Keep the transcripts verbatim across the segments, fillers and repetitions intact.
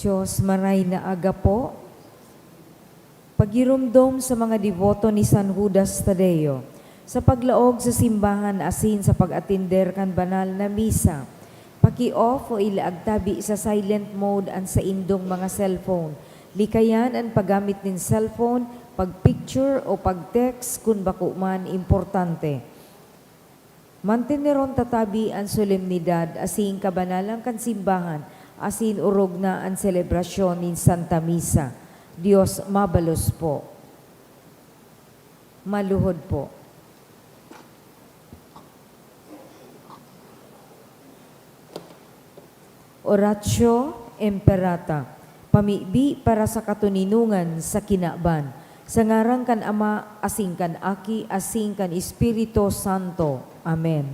Diyos, maray na aga po. Pagiromdom sa mga deboto ni San Judas Tadeo, sa paglaog sa simbahan asin sa pag-atender kan banal na misa. Paki-off o ilaag tabi sa silent mode an saindong mga cellphone. Likayan an paggamit nin cellphone, pag-picture o pag-text kun bako man importante. Manteneron ta tabi an solemnidad asin kabanalan kan simbahan, asin orog na an selebrasyon nin Santa Misa. Dios mabalos po. Maluhod po. Oratio Imperata, pamibi para sa katoninongan sa kinaban, sa ngaran kan Ama, asin kan Aki, asin kan Espiritu Santo. Amen.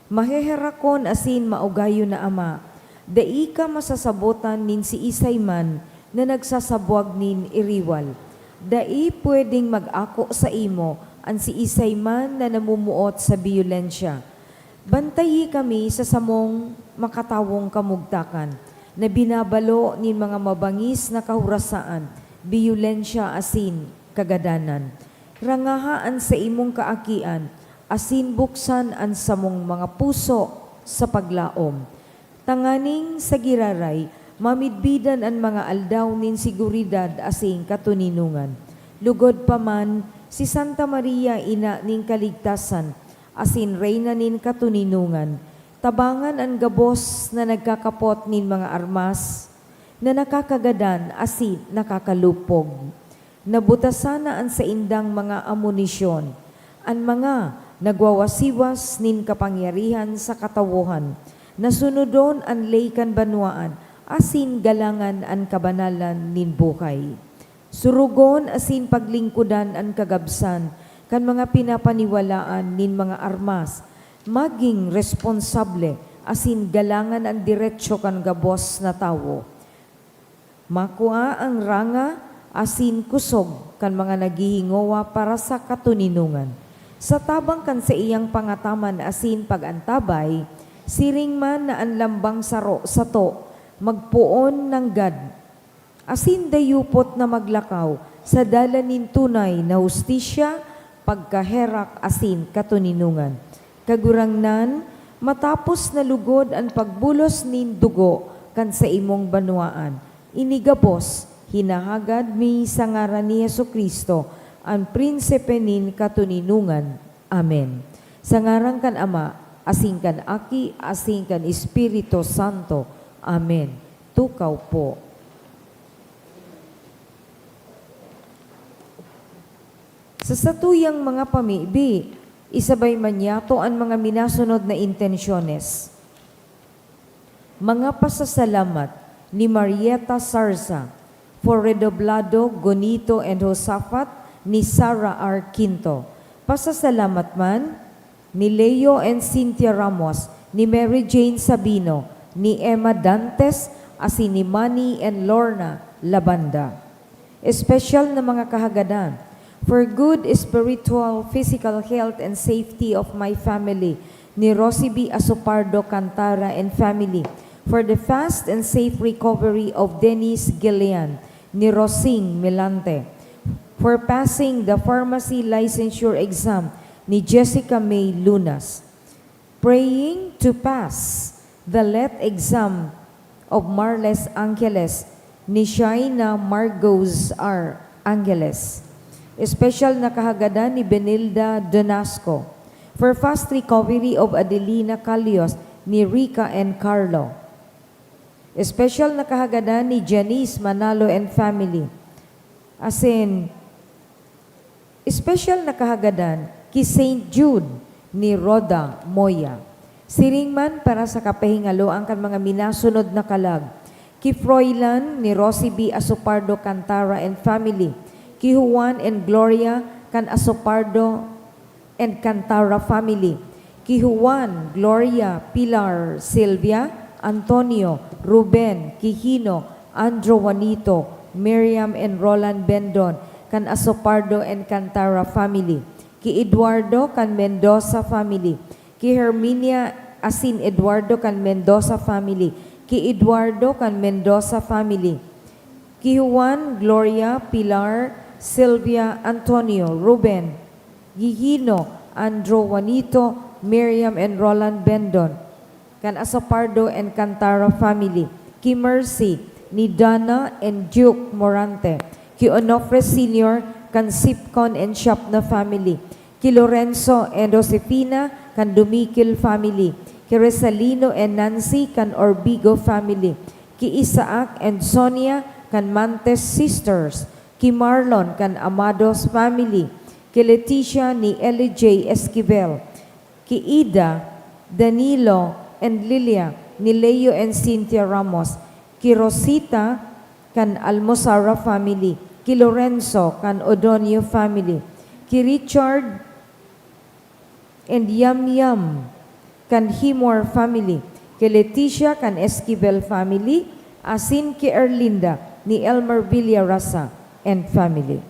Maheherakon asin maugayon na Ama, dai ka masasabotan nin siisay man na nagsasabwag nin iriwal. Dai pwedeng mag-ako saimo an siisay man na namumuot sa biyolensya. Bantayi kami sa samong makatawong kamugtakan, na binabalo nin mga mabangis na kahorasaan, biyolensya asin kagadanan. Rangaha an saimong kaakian, asin buksan an samong mga puso sa paglaom, tanganing sa giraray, mamidbidan an mga aldaw nin seguridad asin katoninongan. Lugod pa man, si Santa Maria, Ina nin Kaligtasan, asin Reyna nin katoninongan, tabangan an gabos na nagkakapot nin mga armas na nakakagadan asin nakakalupog. Nabutasan na an saindang mga amunisyon. An mga nagwawasiwas nin kapangyarihan sa katawohan, na sunodon an ley kan banwaan asin galangan an kabanalan nin buhay. Surugon asin paglingkodan an kagabsan kan mga pinapaniwalaan nin mga armas. Magin responsable asin galangan an deretso kan gabos na tawo. Makua an ranga asin kusog kan mga naghihingowa para sa katoninongan. Sa tabang kan saiyang pangataman asin pag-antabay, siring man na an lambang saro sato magpoon nanggad asin dayupot na maglakaw sa dalan nin tunay na hustisya, pagkaherak asin katoninongan. Kagurangnan, matapos na lugod an pagbulos nin dugo kan saimong banwaan, ini gabos hinahagad mi sa ngaran ni Jesu-Cristo, an Prinsipe nin katoninongan. Amen. Sa ngaran kan Ama, asin kan Aki, asin kan Espiritu Santo. Amen. Tukaw po. Sa satuyang mga pamibi, isabay man niyato an mga minasunod na intensyones. Mga pasasalamat ni Marieta Sarza for Redoblado, Gonito, and Josafat ni Sarah R. Quinto. Pasasalamat man ni Leo and Cynthia Ramos, ni Mary Jane Sabino, ni Emma Dantes, asin ni Manny and Lorna Labanda. Espesyal na mga kahagadan. For good spiritual, physical health and safety of my family, ni Rosie B. Asopardo Cantara and family. For the fast and safe recovery of Dennis Gillian, ni Rosing Milante. For passing the pharmacy licensure exam, ni Jessica May Lunas. Praying to pass the let exam of Marles Angeles ni Shaina Margos R. Angeles. Espesyal na kahagadan ni Benilda Donasco. For fast recovery of Adelina Calios ni Rica and Carlo. Espesyal na kahagadan ni Janice Manalo and family. Asin, espesyal na kahagadan ki Saint Jude ni Rhoda Moya. Siring man para sa kapahingaloan kan mga minasunod na kalag, ki Froilan ni Rosie B. Asopardo Cantara and family, ki Juan and Gloria kan Asopardo and Cantara family, ki Juan, Gloria, Pilar, Silvia, Antonio, Ruben, Kihino, Andrew, Juanito, Miriam and Roland Bendon kan Asopardo and Cantara family, ki Eduardo kan Mendoza family, ki Herminia asin Eduardo kan Mendoza family, ki Eduardo kan Mendoza family, ki Juan, Gloria, Pilar, Sylvia, Antonio, Ruben, Gigino, Andrew, Juanito, Miriam and Roland Bendon, kan Asopardo and Cantara family, ki Mercy, ni Dana and Duke Morante, ki Onofre Senior kan Sipcon and Shopna family, ki Lorenzo and Josefina kan Dumikil family, ki Resalino and Nancy kan Orbigo family, ki Isaac and Sonia kan Mantes sisters, ki Marlon kan Amados family, ki Leticia ni Eli J. Esquivel, ki Ida, Danilo, and Lilia ni Leo and Cynthia Ramos, ki Rosita kan Almozara family, ki Lorenzo kan Odonio family, ki Richard and Yam Yam kan Himor family, ki Leticia kan Esquivel family, asin ki Erlinda ni Elmer Villarasa and family.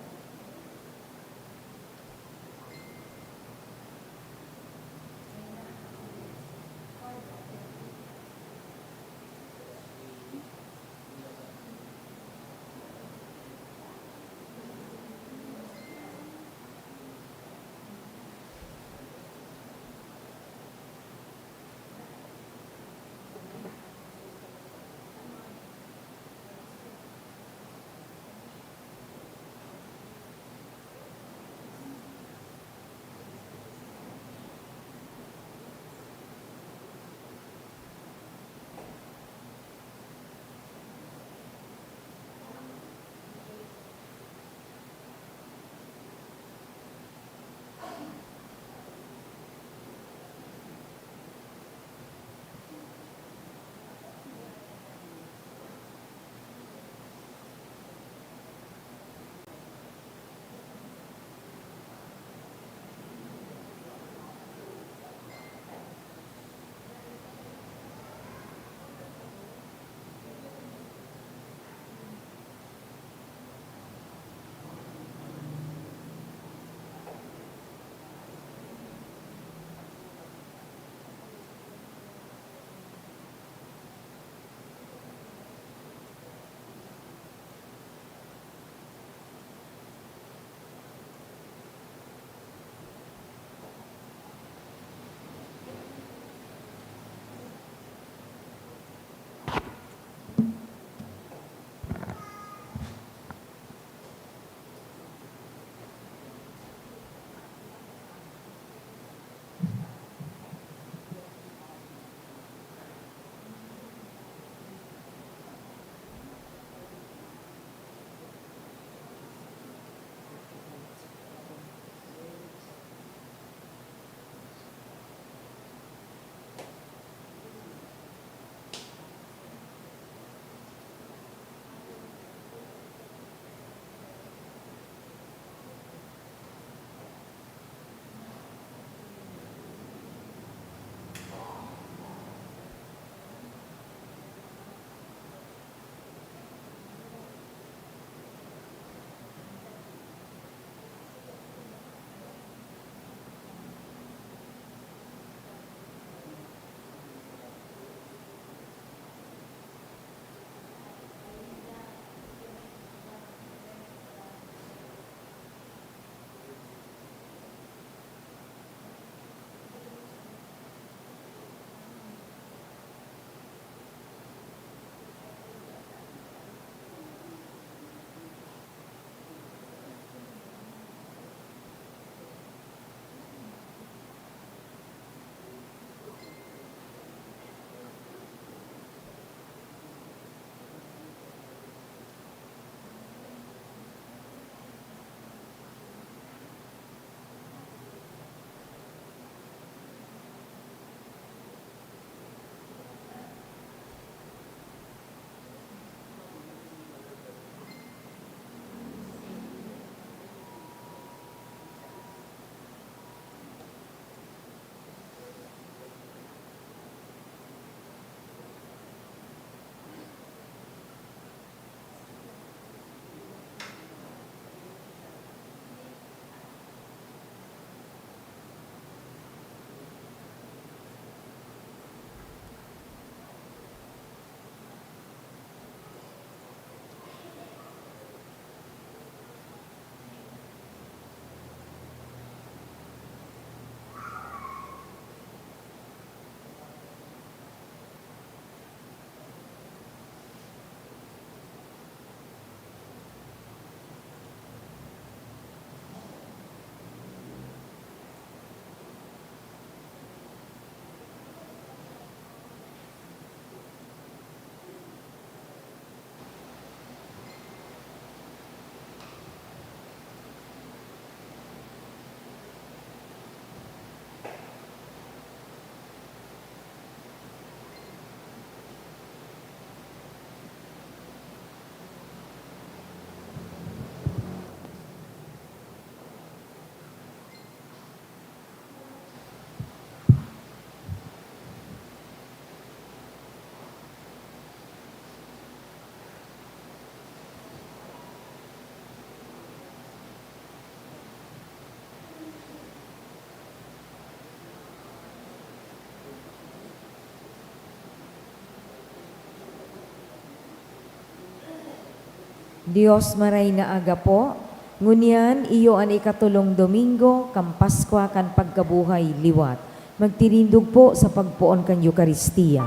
Dios, maray na aga po. Ngunyan, iyo an ikatolong Domingo kan Paskwa kan pagkabuhay liwat. Magtirindog po sa pagpoon kan Eukaristiya.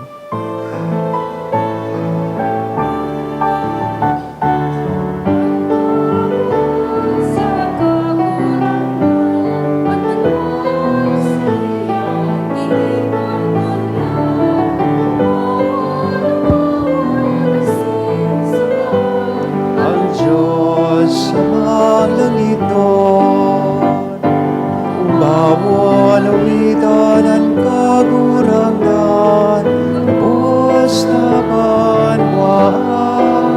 Ang Diyos sa mga langiton, umawon, awitan an Kagurangnan, gabos na banwaan.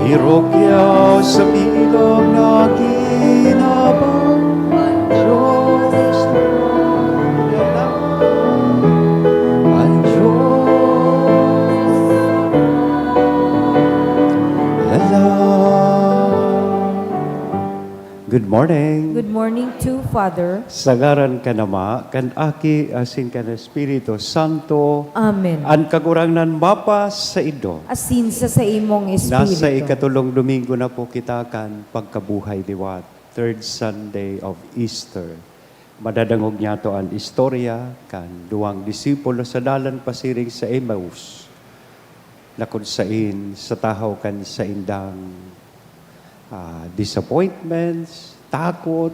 Irukyaw sa bilog na ginabang Diyos, an Diyos. Lala. Good morning. Good morning too, Father. Sa ngaran kan Ama, kan Aki, asin kan Espiritu Santo. Amen. An Kagurangnan mapasaindo. Asin sa saimong espiritu. Nasa ikatolong Domingo na po kita kan pagkabuhay liwat, third Sunday of Easter. Madadangog niyato an istorya kan duwang disipulo sa dalan pasiring sa Emmaus, na kun sain sa tahaw kan saindang, ah, disappointments, takot,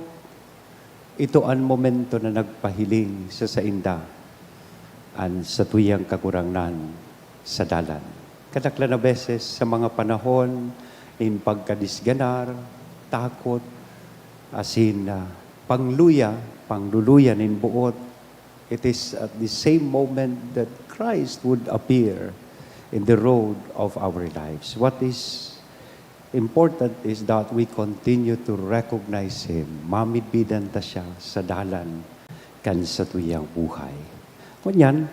ito an momento na nagpahiling sa sainda an satuyang Kagurangnan sa dalan. Kadaklan na beses sa mga panahon nin pagkadisganar, takot, asin, ah, pangluya, pangluluya nin boot, it is at the same moment that Christ would appear in the road of our lives. What is important is that we continue to recognize Him. Mamidbidan ta siya sa dalan kan satuyang buhay. Ngunyan,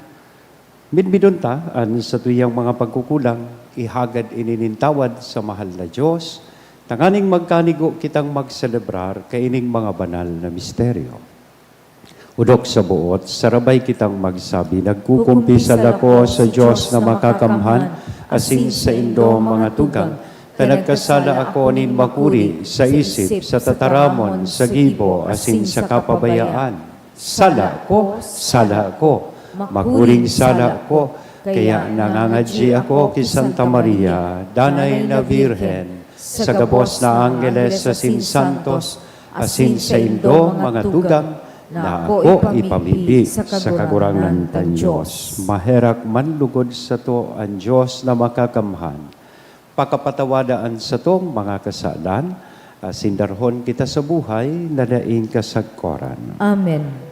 midbidon ta an satuyang mga pagkukulang, ihagad ini nin tawad sa mahal na Diyos, tanganing magkanigo kitang magselebrar kaining mga banal na misteryo. Odok sa boot, sarabay kitang magsabi, "Nagkukumpisal ako sa Diyos na makakamhan, asin saindo, mga tugang, ta nagkasala ako nin makuri sa isip, sa tataramon, sa gibo, asin sa kapabayaan. Sala ko, sala ko, makuring sala ko." Kaya nangangadyi ako ki Santa Maria, Danay na Birhen, sa gabos na anggeles asin santos, asin saindo, mga tugang, na ako ipamibi sa Kagurangnan tang Dios. Maherak man lugod sato an Dios na makakamhan, pakapatawada an satong mga kasalan, asin darhon kita sa buhay na daing kasagkoran. Amen.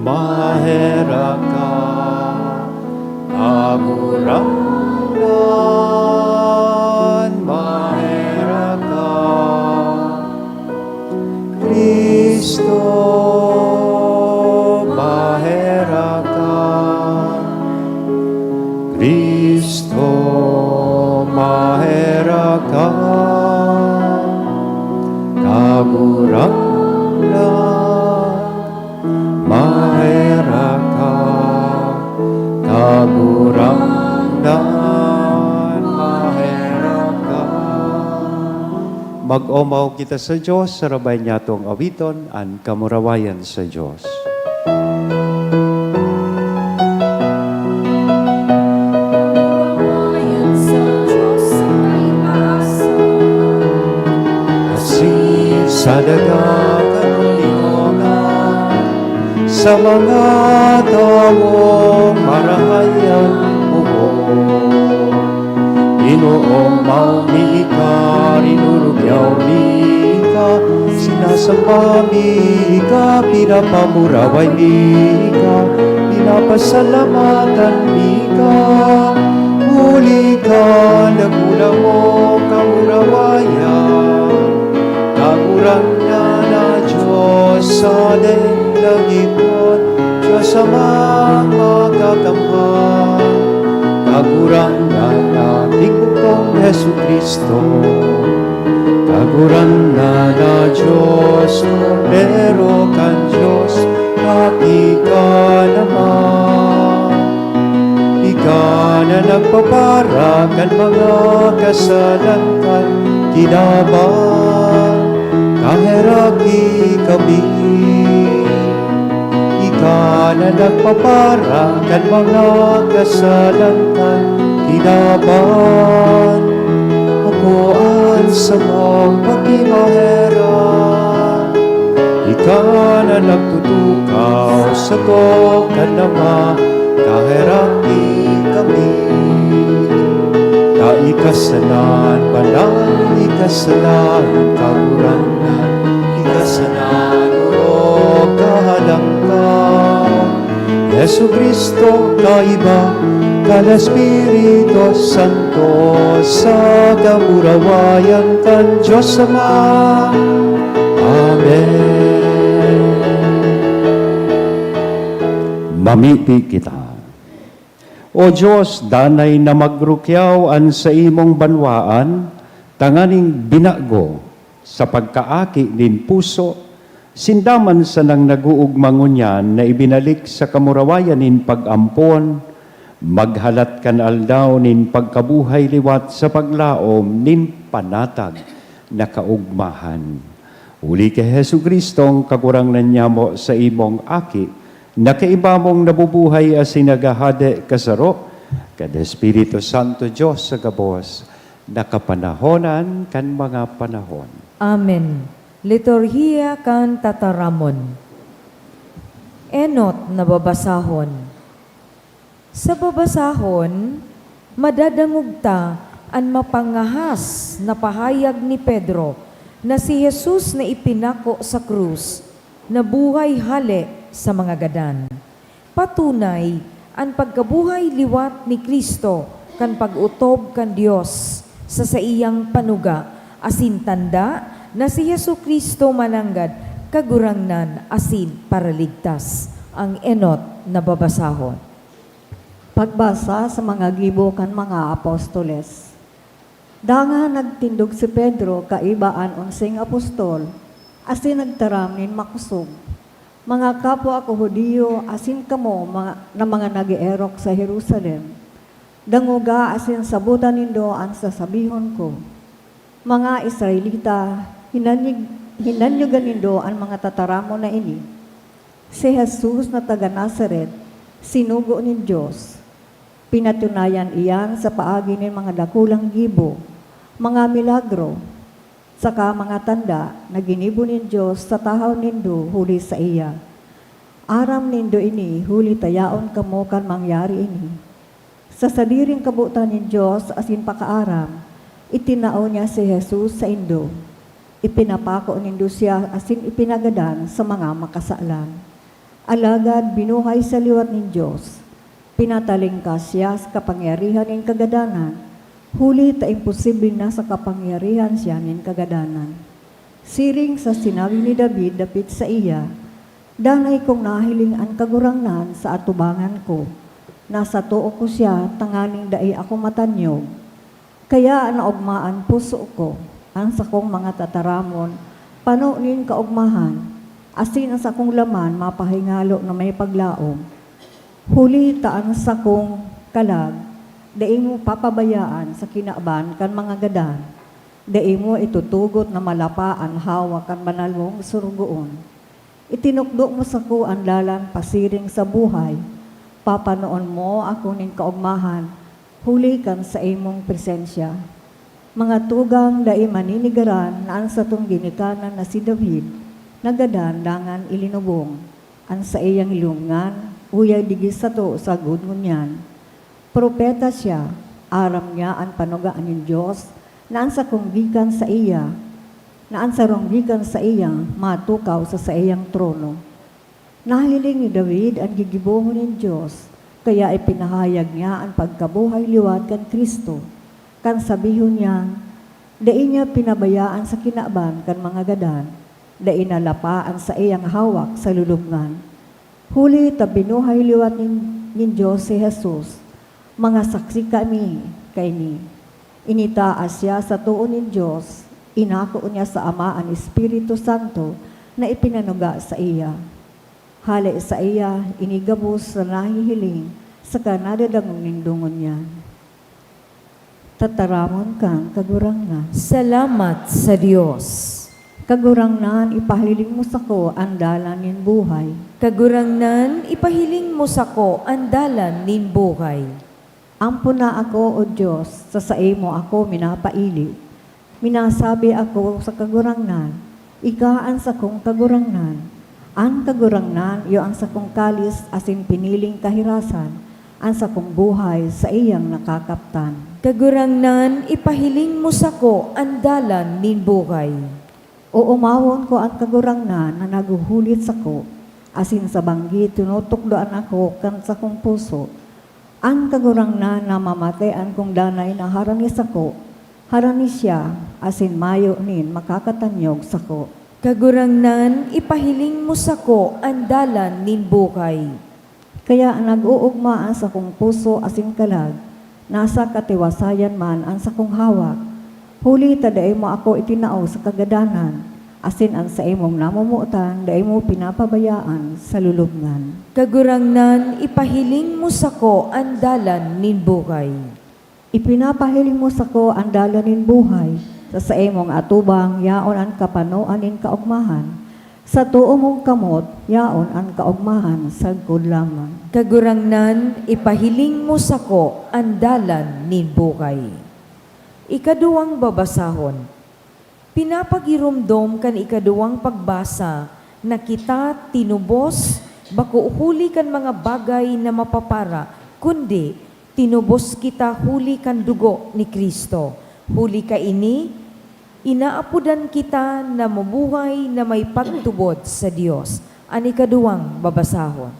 Maherak ka, Kagurangnan, maherak ka. Cristo, maherak ka. Cristo, maherak ka. Kagurangnan, maherak ka. Kagurangnan, maherak ka. Mag-omaw kita sa Dios, sarabay niyatong awiton an kamurawayan sa Dios. Kamurawayan sa Dios sa kaimaasa. Asin sa daga kan kalingonan, sa mga tawong marahay an buhok. Inoomaw mi ka, rinurugyaw mi ka, sinasamba mi ka, pinapamuraway mi ka, pinapasalamatan mi ka. Huli kan dakula mong kamurawayan, Kagurangnan na Dios sa daing langiton, Dios Amang makakamhan. Kagurangnan nating bugtong Jesu-Cristo, Kagurangnan na Dios, Kordero kan Dios, Aki ka naman. Ika na nagpapara kan mga kasalan kan kinaban, kaheraki kami. Ika na nagpapara kan mga kasalan kan kinaban, akoan samong pakimaherak. Ika na nagtutukaw sato kan Ama, kaheraki kami. Dai ka sana banal, ika sana Kagurangnan, ika sana orog, kahalang ka. Jesu-Cristo, kaiba kan Espiritu Santo, sa kamurawayan kan Dios Ama. Amen. Mamibi kita. O Dios, danay na magrukyaw an saimong banwaan, tanganing binago sa pagkaaki nin puso, sinda man sanang nag-oogma ngunyan na ibinalik sa kamurawayan nin pag-ampon, maghalat kan aldaw nin pagkabuhay liwat sa paglaom nin panatag na kaogmahan. Huli ki Jesu-Cristong Kagurangnan nyamo, saimong Aki, na kaiba mong nabubuhay asin naghahade kasaro kan Espiritu Santo, Dios sa gabos na kapanahonan kan mga panahon. Amen. Liturhiya kan Tataramon. Enot na babasahon. Sa babasahon, madadangog ta an mapangahas na pahayag ni Pedro na si Jesus na ipinako sa krus, nabuhay hale sa mga gadan. Patunay, an pagkabuhay liwat ni Cristo kan pag-otob kan Dios sa saiyang panuga, asin tanda na si Jesu-Cristo mananggad Kagurangnan asin Paraligtas. Ang enot na babasahon. Pagbasa sa mga gibo kan mga apostoles. Dangan nagtindog si Pedro kaiba an onseng apostol, asin nagtaram nin makosog, "Mga kapwa ko Judio asin kamo mga, na mga nag-eerok sa Jerusalem, dangoga asin sabotan nindo an sasabihon ko. Mga Israelita, hinanyog-, hinanyogan nindo an mga tataramon na ini. Si Jesus na taga Nazaret, sinugo nin Dios. Pinatunayan iyan sa paagi nin mga dakulang gibo, mga milagro, saka mga tanda na ginibo nin Dios sa tahaw nindo huli saiya. Aram nindo ini huli ta yaon kamo kan mangyari ini. Sa sadiring kabotan nin Dios asin pakaaram, itinao niya si Jesus saindo. Ipinapako nindo siya asin ipinagadan sa mga makasalan. Alagad binuhay siya liwat nin Dios. Pinatalingkas siya sa kapangyarihan nin kagadanan, huli ta imposible na sa kapangyarihan siya nin kagadanan. Siring sa sinabi ni David dapit saiya, "Danay kong nahiling an Kagurangnan sa atubangan ko. Nasa too ko siya tanganing dai ako matanyog. Kaya naogma an puso ko, an sakong mga tataramon pano nin kaogmahan, asin an sakong laman mapahingalo na may paglaom. Huli ta an sakong kalag dai mo papabayaan sa kinaban kan mga gadan, dai mo itutugot na malapa an hawak kan banal mong sorogoon. Itinukdo mo sako an dalan pasiring sa buhay. Papanoon mo ako nin kaogmahan huli kan saimong presensya." Mga tugang dai maninigaran na an satong ginikanan na si David nagadan dangan ilinubong an saiyang lubngan, uya digdi sato sagkod ngunyan. Propeta siya, aram niya an panuga nin Dios na an sakong gikan saiya, na an sarong gikan saiya matukaw sa saiyang trono. Nahiling ni David an gigibohon nin Dios, kaya ipinahayag niya an pagkabuhay liwat kan Cristo, kan sabihon niyang, "Dai niya pinabayaan sa kinaban kan mga gadan, dai nalapa an saiyang hawak sa lulubngan." Huli ta binuhay liwat nin, nin Dios si Jesus, Mga saksi kami kaini. Initaas siya sa too nin Dios, inako niya sa Ama an Espiritu Santo na ipinanuga saiya. Hale saiya ini gabos na nahihiling saka nadadangog nindo ngunyan. Tataramon kan Kagurangnan. Salamat sa Dios. Kagurangnan, ipahiling mo sako an dalan nin buhay. Kagurangnan, ipahiling mo sako an dalan nin buhay. Ampona ako, O Dios, sa saimo ako minapaili. Minasabi ako sa Kagurangnan, "Ika an sakong Kagurangnan." An Kagurangnan iyo an sakong kalis asin piniling kahirasan, an sakong buhay saiyang nakakaptan. Kagurangnan, ipahiling mo sako an dalan nin buhay. Oomawon ko an Kagurangnan na naghuhulit sako, asin sa banggi tinutukdoan ako kan sakong puso. An Kagurangnan namamatean kong danay na harani sako, harani siya, asin mayo nin makakatanyog sako. Kagurangnan, ipahiling mo sako an dalan nin buhay. Kaya nag-oogma an sakong puso asin kalag, nasa katiwasayan man an sakong hawak, huli ta dai mo ako itinao sa kagadanan, asin an saimong namomotan dai mo pinapabayaan sa lulubngan. Kagurangnan, ipahiling mo sako an dalan nin buhay. Ipinapahiling mo sako an dalan nin buhay. Sa saimong atubang, yaon an kapanoan nin kaogmahan. Sa too mong kamot, yaon an kaogmahan sagkod lamang. Kagurangnan, ipahiling mo sako an dalan nin buhay. Ikaduwang babasahon. Pinapagiromdom kan ikaduwang pagbasa na kita tinubos, bako huli kan mga bagay na mapapara, kundi tinubos kita huli kan dugo ni Cristo. Huli kaini, inaapodan kita na mabuhay na may pagtubod sa Dios. An ikaduwang babasahon.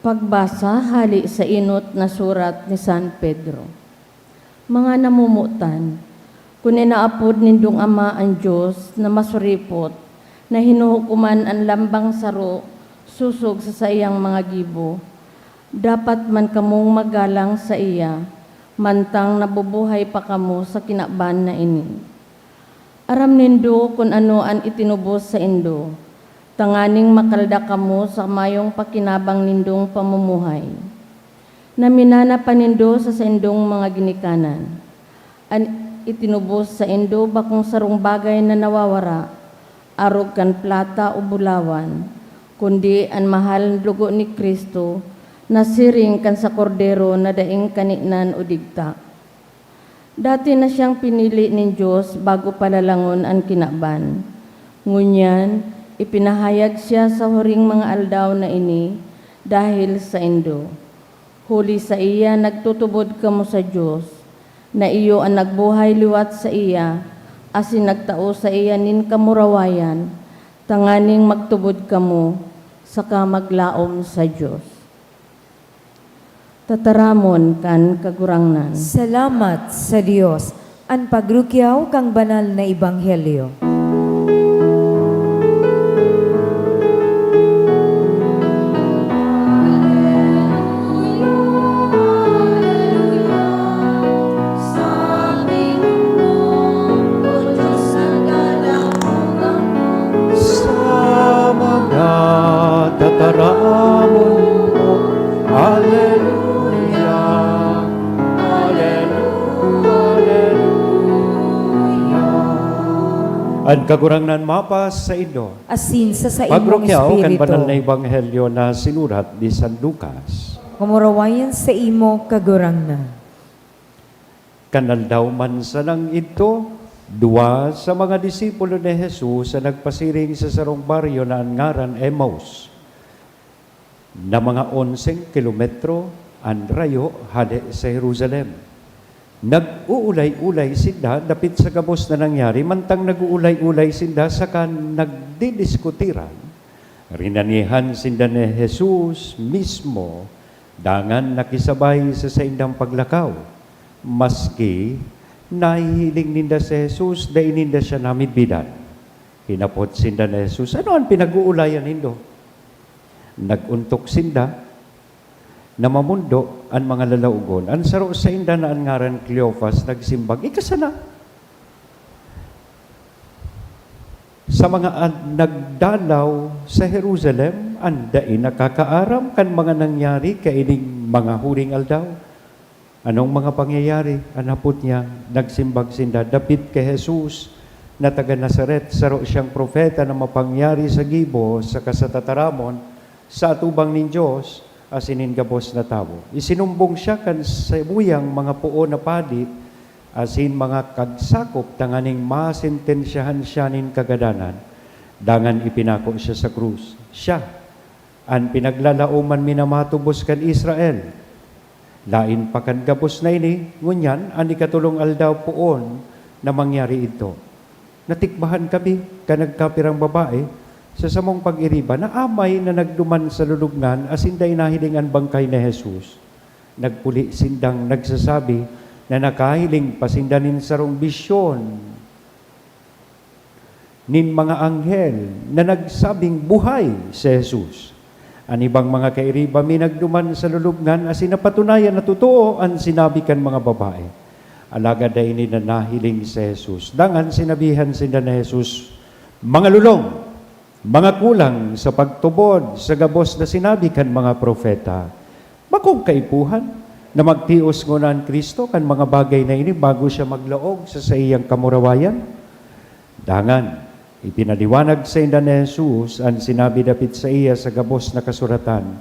Pagbasa hale sa enot na surat ni San Pedro. Mga namomotan, kun inaapod nindong Ama an Dios na masuripot, na hinuhukoman an lambang saro sosog sa saiyang mga gibo, dapat man kamong magalang saiya, mantang nabubuhay pa kamo sa kinaban na ini. Aram nindo kun ano an itinubos saindo, tanganing makalda kamo sa mayong pakinabang nindong pamumuhay, na minana pa nindo sa saindong mga ginikanan. An itinubos saindo bakong sarong bagay na nawawara, arog kan plata o bulawan, kundi an mahal na dugo ni Cristo, na siring kan sa kordero na daing kaninan o digta. Dati na siyang pinili nin Dios bago pa lalangon an kinaban. Ngunyan, ipinahayag siya sa huring mga aldaw na ini dahil saindo. Huli saiya nagtutubod kamo sa Dios, na iyo an nagbuhay liwat saiya, asin nagtao saiya nin kamurawayan, tanganing magtubod kamo saka maglaom sa Dios. Tataramon kan Kagurangnan. Salamat sa Dios. An pagrukyaw kan banal na ebanghelyo. Sa mga tataramon mo. Aleluya, aleluya, aleluya. An Kagurangnan mapasaindo. Asin sa saimong Pagrukyaw kan espiritu. Banal na Ebanghelyo na sinurat ni San Lucas. Kamurawayan saimo, Kagurangnan. Kan aldaw man sanang idto, duwa sa mga disipulo ni Jesus an nagpasiring sa sarong baryo na an ngaran Emmaus, na mga onseng kilometro an rayo hale sa Jerusalem. Nag-uulay-ulay sinda dapit sa gabos na nangyari. Mantang nag-uulay-ulay sinda saka nagdidiskutiran, rinanihan sinda ni Jesus mismo, dangan nakisabay sa saindang paglakaw. Maski nahihiling ninda si Jesus, dai ninda siya namidbidan. Hinapot sinda ni Jesus, "Ano an pinag-uulayan nindo?" Nag-ontok sinda na mamondo an mga lalaogon. An saro sainda na an ngaran Cleofas nagsimbag, "Ika sana?" Sa mga ad-, nagdalaw sa Jerusalem, an dai nakakaaram kan mga nangyari kaining mga huring aldaw. "Anong mga pangyayari?" an hapot niya. Nagsimbag sinda, "Dapit ki Jesus na taga Nazaret, saro siyang propeta na mapangyari sa gibo saka sa tataramon, sa atubang nin Dios asin nin gabos na tawo. Isinumbong siya kan samuyang mga poon na padi asin mga kagsakop tanganing masentensyahan siya nin kagadanan, dangan ipinako siya sa krus. Siya an pinaglalaoman mi na matubos kan Israel. Laen pa kan gabos na ini, ngunyan an ikatolong aldaw poon na mangyari idto." Natikbahan kami kan nagkapirang babae sa samong pag-iriba na amay na nagduman sa lulubngan asin dai nahiling an bangkay ni Jesus. Nagpuli sindang nagsasabi na nakahiling pa sinda nin sarong bisyon nin mga anghel na nagsabing buhay si Jesus. An ibang mga kairiba mi nagduman sa lulubngan asin napatunayan na totoo an sinabi kan mga babae. Alagad dai ninda nahiling si Jesus. Dangan sinabihan sinda ni Jesus, "Mga lolong, mga kulang sa pagtubod sa gabos na sinabi kan mga propeta, bakong kaipuhan na magtios ngona an Cristo kan mga bagay na ini bago siya maglaog sa saiyang kamurawayan?" Dangan, ipinaliwanag sainda ni Jesus an sinabi dapit saiya sa gabos na kasuratan,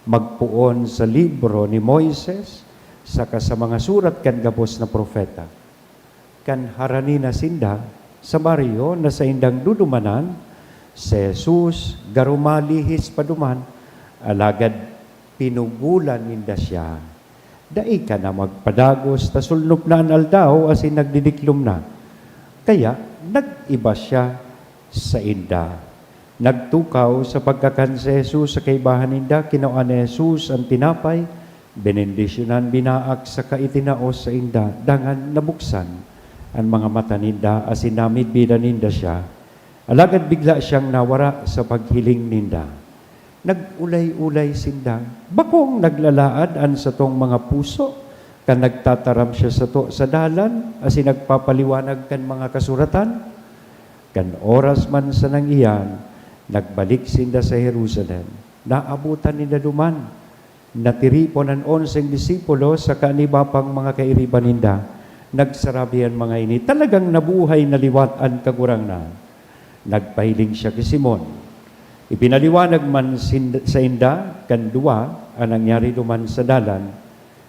magpoon sa libro ni Moises saka sa mga surat kan gabos na propeta. Kan harani na sinda sa baryo na saindang dudumanan, si Jesus garo malihis pa duman, alagad pinugolan ninda siya, "Dai ka na magpadagos ta sulnop na an aldaw asin nagdidiklom na." Kaya nag-iba siya sainda. Nagtukaw sa pagkakan si Jesus sa kaibahan ninda, kinua ni Jesus an tinapay, benendisyonan, binaak, saka itinao sainda. Dangan nabuksan an mga mata ninda asin namidbidan ninda siya. Alagad bigla siyang nawara sa paghiling ninda. Nag-ulay-ulay sinda. Bakong naglalaad an satong mga puso kan nagtataram siya sato sa dalan asin nagpapaliwanag kan mga kasuratan? Kan oras man sanang iyan, nagbalik sinda sa Jerusalem. Naabotan ninda duman. Natiripon an onseng disipulo saka an iba pang mga kairiba ninda. Nagsarabi an mga ini, "Talagang nabuhay na liwat an Kagurangnan." Nagpahiling siya ki Simon. Ipinaliwanag man sin-, sainda kan duwa an nangyari duman sa dalan,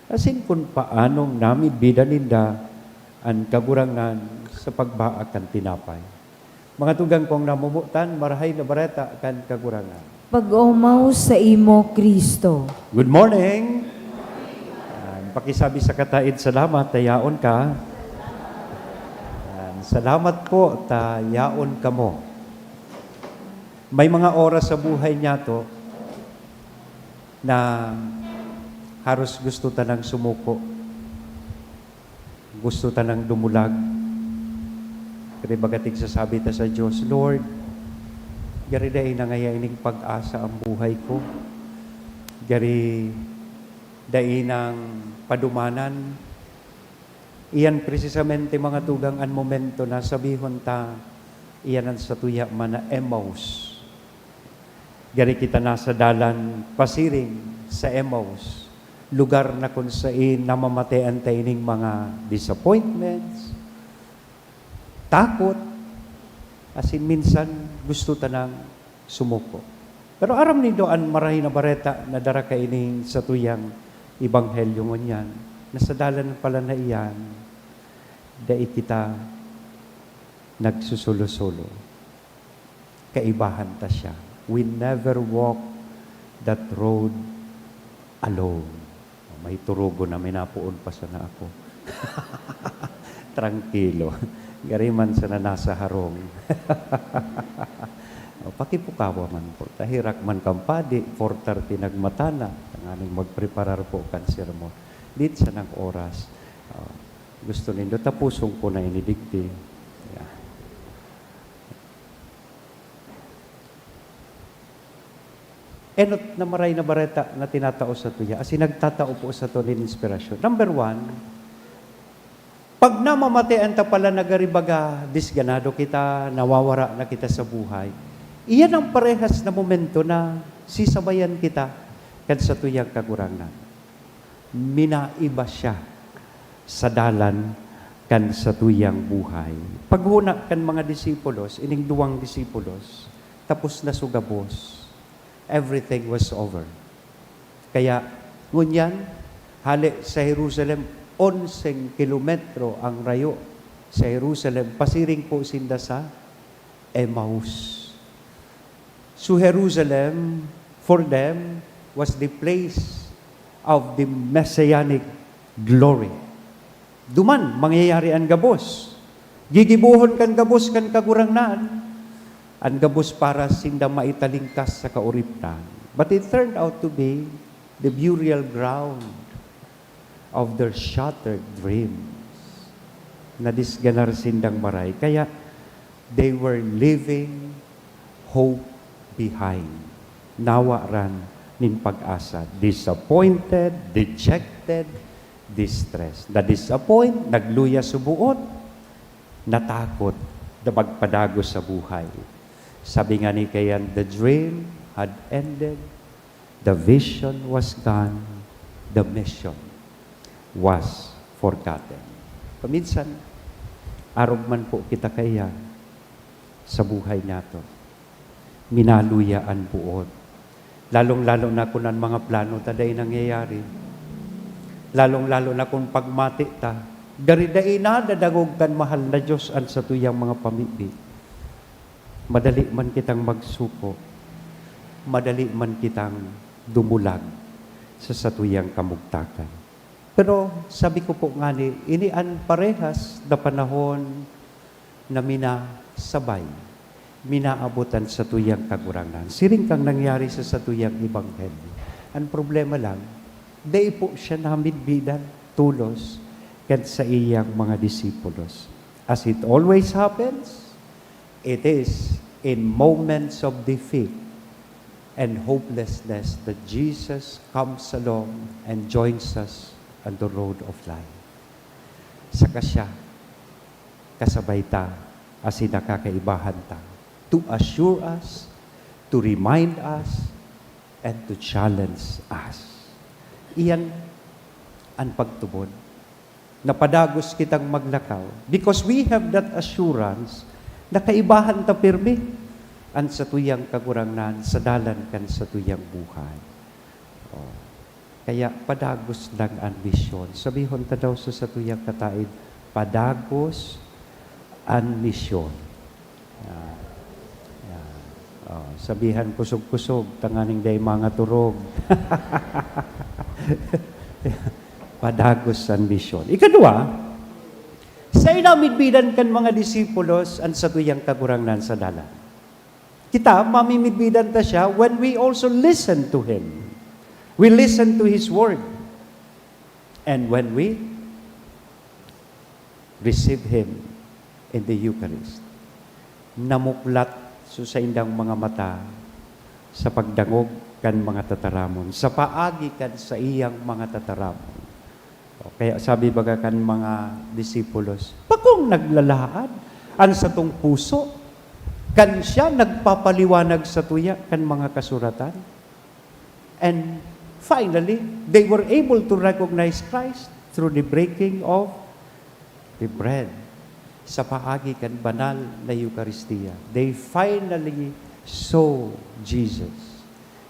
asin kun paanong namidbidan ninda an Kagurangnan sa pagbaak kan tinapay. Mga tugang kong namomotan, Marahay na Bareta kan Kagurangnan. Pag-omaw saimo, Cristo. Good morning. Yan, pakisabi sa kataed, "Salamat ta yaon ka." Yan, "Salamat po ta yaon kamo." May mga oras sa buhay niyato na haros gusto ta nang sumuko. Gusto ta nang dumulag. Kaya baga tigsasabi ta sa Diyos, "Lord, gari dai na ngaya ining pag-asa ang buhay ko. Gari dai nang padumanan." Iyan precisamente, mga tugang, an momento na sabihon ta, iyan an satuya man na Emmaus. Gari kita nasa dalan pasiring sa Emmaus, lugar na kun saen namamatean ta ining mga disappointments, takot, asin minsan gusto ta nang sumuko. Pero aram nindo an Marahay na Bareta na dara kaining satuyang ebanghelyo ngunyan, na sa dalan pala na iyan, dai kita nagsusolo-solo. Kaibahan ta siya. We never walk that road alone. May turugo na, may napoon pa sana ako. Trangkilo. Gari man sana nasa harong. O, pakipukawa man po. Tahirak man kan padi, four thirty nagmata na. Tanganing magpreparar po kan sermon. Dito sa nang oras. O, gusto nindo, tapuson ko na ini digdi. Yeah. Enot na Maray na Bareta na tinatao satuya, asin nagtatao po sato nin inspirasyon. Number one, pag namamatean ta pala na gari baga disganado kita, nawawara na kita sa buhay, iyan ang parehas na momento na sisabayan kita kan satuyang Kagurangnan. Minaiba siya sa dalan kan satuyang buhay. Paghona kan mga disipulos, ining duwang disipulos, tapos na su gabos. Everything was over. Kaya, ngunyan, hale sa Jerusalem, onseng kilometro ang rayo sa Jerusalem, pasiring po sinda sa Emmaus. So Jerusalem, for them, was the place of the messianic glory. Duman mangyayari an gabos. Gigibohon kan gabos kan Kagurangnan an gabos para sinda maitalingkas sa kauriptan. But it turned out to be the burial ground of their shattered dreams. Nadisganar sindang maray. Kaya, they were leaving hope behind. Nawaran nin pag-asa. Disappointed, dejected, distressed. Na-disappoint, nagluya su boot, natakot, na magpadagos sa buhay. Sabi nga ni kayan, "The dream had ended, the vision was gone, the mission was forgotten." Paminsan, arog man po kita kaiyan sa buhay nato, minaluya an boot. Lalong-lalo na kun an mga plano ta dai nangyayari. Lalong-lalo na kun pagmati ta, gari dai nadadangog kan mahal na Dios an satuyang mga pamibi. Madali man kitang magsuko, madali man kitang dumulag sa satuyang kamugtakan. Pero sabi ko po ngani, ini an parehas na panahon na minasabay, minaabot an satuyang Kagurangnan. Siring kang nangyari sa satuyang ebanghelyo. Ang problema lang, dai po siya namidbidan tolos kan saiyang mga disipulos. As it always happens, it is in moments of defeat and hopelessness that Jesus comes along and joins us on the road of life. Saka siya kasabay ta asin nakakaibahan ta, to assure us, to remind us, and to challenge us. Iyan an pagtubod. Napadagos kitang maglakaw because we have that assurance na kaibahan ta pirmi an satuyang Kagurangnan sa dalan kan satuyang buhay. Oh. Kaya padagos lang an misyon. Sabihon ta daw sa satuyang kataed, "Padagos an misyon." Ah, yan. Oh, sabihan kusog-kusog, tanganing dai mangaturog. Padagos an misyon. Ikadua, saen namidbidan kan mga disipulos an satuyang Kagurangnan sa dalan? Kita, mamimidbidan ta siya when we also listen to Him. We listen to His Word. And when we receive Him in the Eucharist, namuklat so saindang mga mata sa pagdangog kan mga tataramon, sa paagi kan saiyang mga tataramon. O, kaya sabi baga kan mga disipulos, "Bakong naglalaad an satong puso kan siya nagpapaliwanag satuya kan mga kasuratan?" And finally, they were able to recognize Christ through the breaking of the bread. Sa paagi kan banal na Eucharistia, they finally saw Jesus.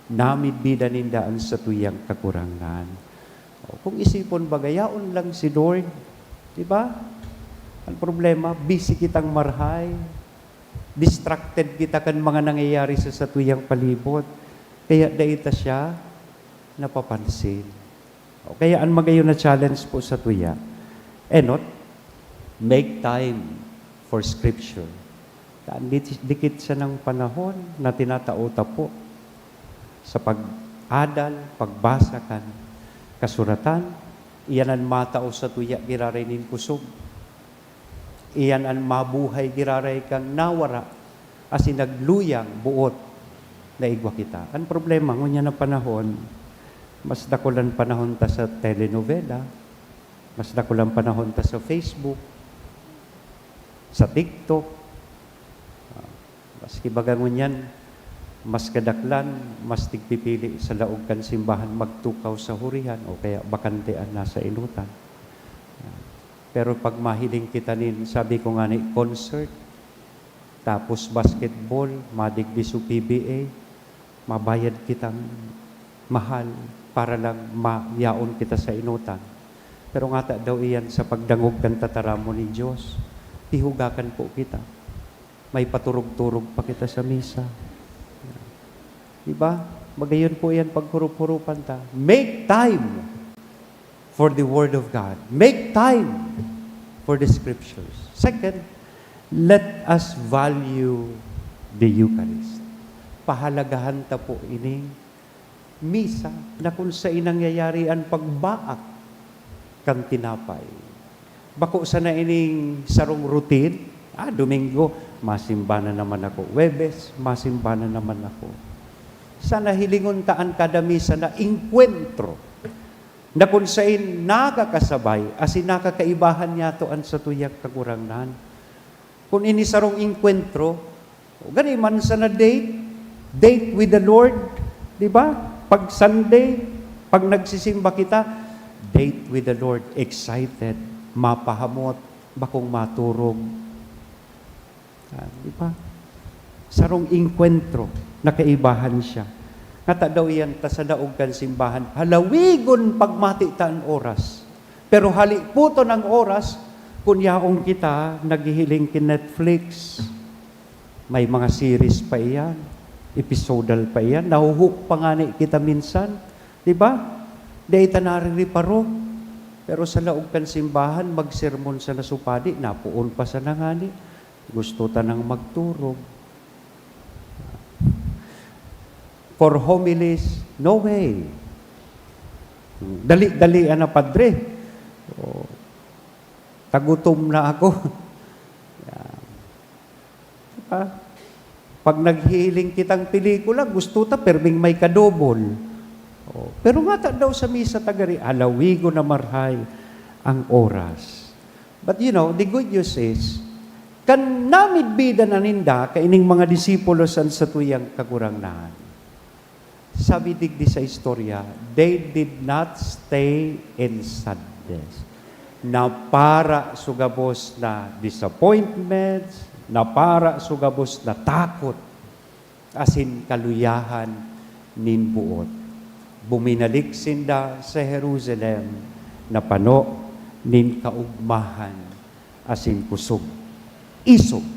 Namidbidan ninda an satuyang Kagurangnan. O, kung isipon baga, yaon lang si Lord, di ba? Ang problema, busy kitang marhay. Distracted kita kan mga nangyayari sa satuyang palibot. Kaya dai ta siya napapansin. O, kaya an magayon na challenge po satuya, enot, make time for Scripture. Daan dikit sanang panahon na tinatao ta po sa pag-adal, pagbasa kan Kasuratan. Iyan an matao satuya giraray nin kusog. Iyan an mabuhay giraray kan nawara asin nagluyang boot. naigwa kita. Ang problema, ngunyan na panahon, mas dakulan panahon ta sa telenovela, mas dakulan panahon ta sa Facebook, sa TikTok. Ah, maski baga ngunyan, mas kadaklan, mas tigpipili sa laog kan simbahan magtukaw sa hurihan o kaya bakante an nasa enotan. Pero pag mahiling kita nin, sabi ko nga ni, concert, tapos basketball, madigdi so P B A, mabayad kitang mahal para lang mayaon kita sa enotan. Pero ngata daw iyan sa pagdangog kan tataramon nin Dios, pihugakan po kita. May paturog-turog pa kita sa misa. Di ba? Magayon po iyan paghurup-hurupan ta. Make time for the Word of God. Make time for the Scriptures. Second, let us value the Eucharist. Pahalagahan ta po ining misa na kung saan nangyayari an pagbaak kan tinapay. Bako sana ining sarong routine, ah, Domingo, masimba na naman ako. Huwebes, masimba na naman ako. Sana hilingon ta an kada misa na engkwentro, na kun sain nakakasabay asin nakakaibahan niyato an satuyang Kagurangnan. Kun ini sarong engkwentro, gani man sana date, date with the Lord, di ba? Pag Sunday, pag nagsisimba kita, date with the Lord, excited, mapahamot, bakong maturog. Ah, di ba? Sarong engkwentro, nakaibahan siya. Ngata daw iyan ta sa daog kan simbahan, halawigon pagmati ta an oras. Pero haliputon an oras, kun yaon kita naghihiling ki Netflix. May mga series pa iyan, episodal pa iyan, nahuhook pa ngani kita minsan, di ba? Dai ta narireparo. Pero sa laog kan simbahan, magsermon sana so padi, napoon pa sana ngani. Gusto ta nang magturog. For homilies, no way. Dali-dali na, Padre. Oh, tagutom na ako. Yan. Diba? Pag naghihiling kitang pelikula, gusto ta, perming may kadobol. Oh, pero ngata daw sa misa ta gari, halawigon na marahay ang oras. But you know, the good news is, kan namidbidan na ninda kaining mga disipulos an satuyang Kagurangnan. Sabi digdi sa istorya, they did not stay in sadness. Napara so gabos na disappointments, napara so gabos na takot, asin kaluyahan nin boot. Buminalik sinda sa Jerusalem na pano nin kaogmahan asin kusog, isog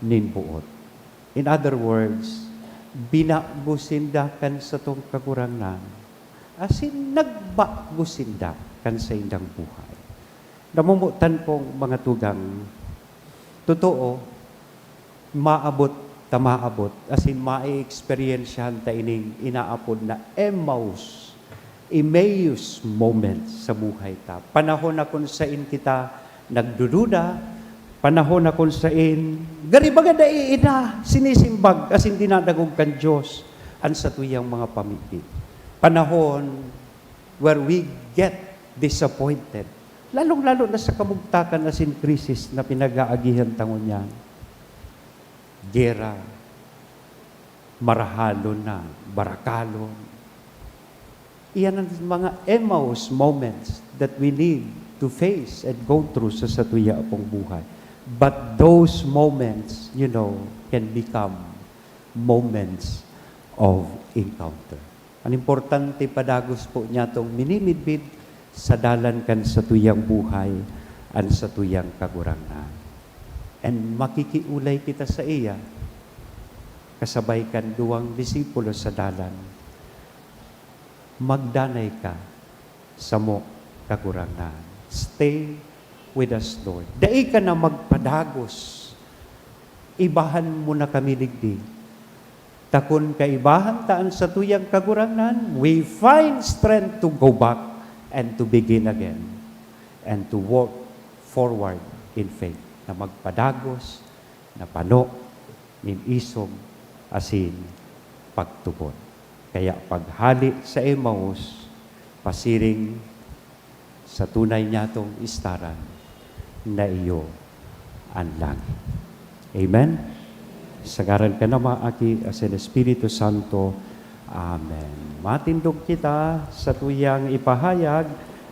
nin boot. In other words, binago sinda kan satong Kagurangnan, asin nagbago sinda kan saindang buhay. Namomotan kong mga tugang, totoo, maabot ta maabot, asin mae-eksperyensyahan ta ining inaapod na Emmaus, Emmaus moment sa buhay ta. Panahon na kun sain kita nagdududa, panahon na kun sain, gari baga dai ina sinisimbag asin dinadangog kan Dios an satuyang mga pamidbid. Panahon where we get disappointed, lalong-lalo na sa kabugtakan asin krisis na pinag-aagihan ta ngunyan. Gera, marahalon na, barakalon. Iyan ang mga Emmaus moments that we need to face and go through sa satuya pong buhay. But those moments, you know, can become moments of encounter. An importante, padagos po niyatong minimidbid sa dalan kan satuyang buhay, an satuyang Kagurangnan. And makikiulay kita saiya, kasabay kan duwang disipulo sa dalan, "Magdanay ka samo, Kagurangnan." Stay with us, Lord. Dai ka na magpadagos. Ibahan mo na kami digdi. Ta kun kaibahan ta an satuyang Kagurangnan, we find strength to go back and to begin again and to walk forward in faith, na magpadagos, na pano nin isog asin pagtubod. Kaya paghale sa Emmaus, pasiring sa tunay niyatong istaran na iyo an langit. Amen? Sa ngaran kan Ama, Aki, asin Espiritu Santo. Amen. Matindog kita sa tuyang ipahayag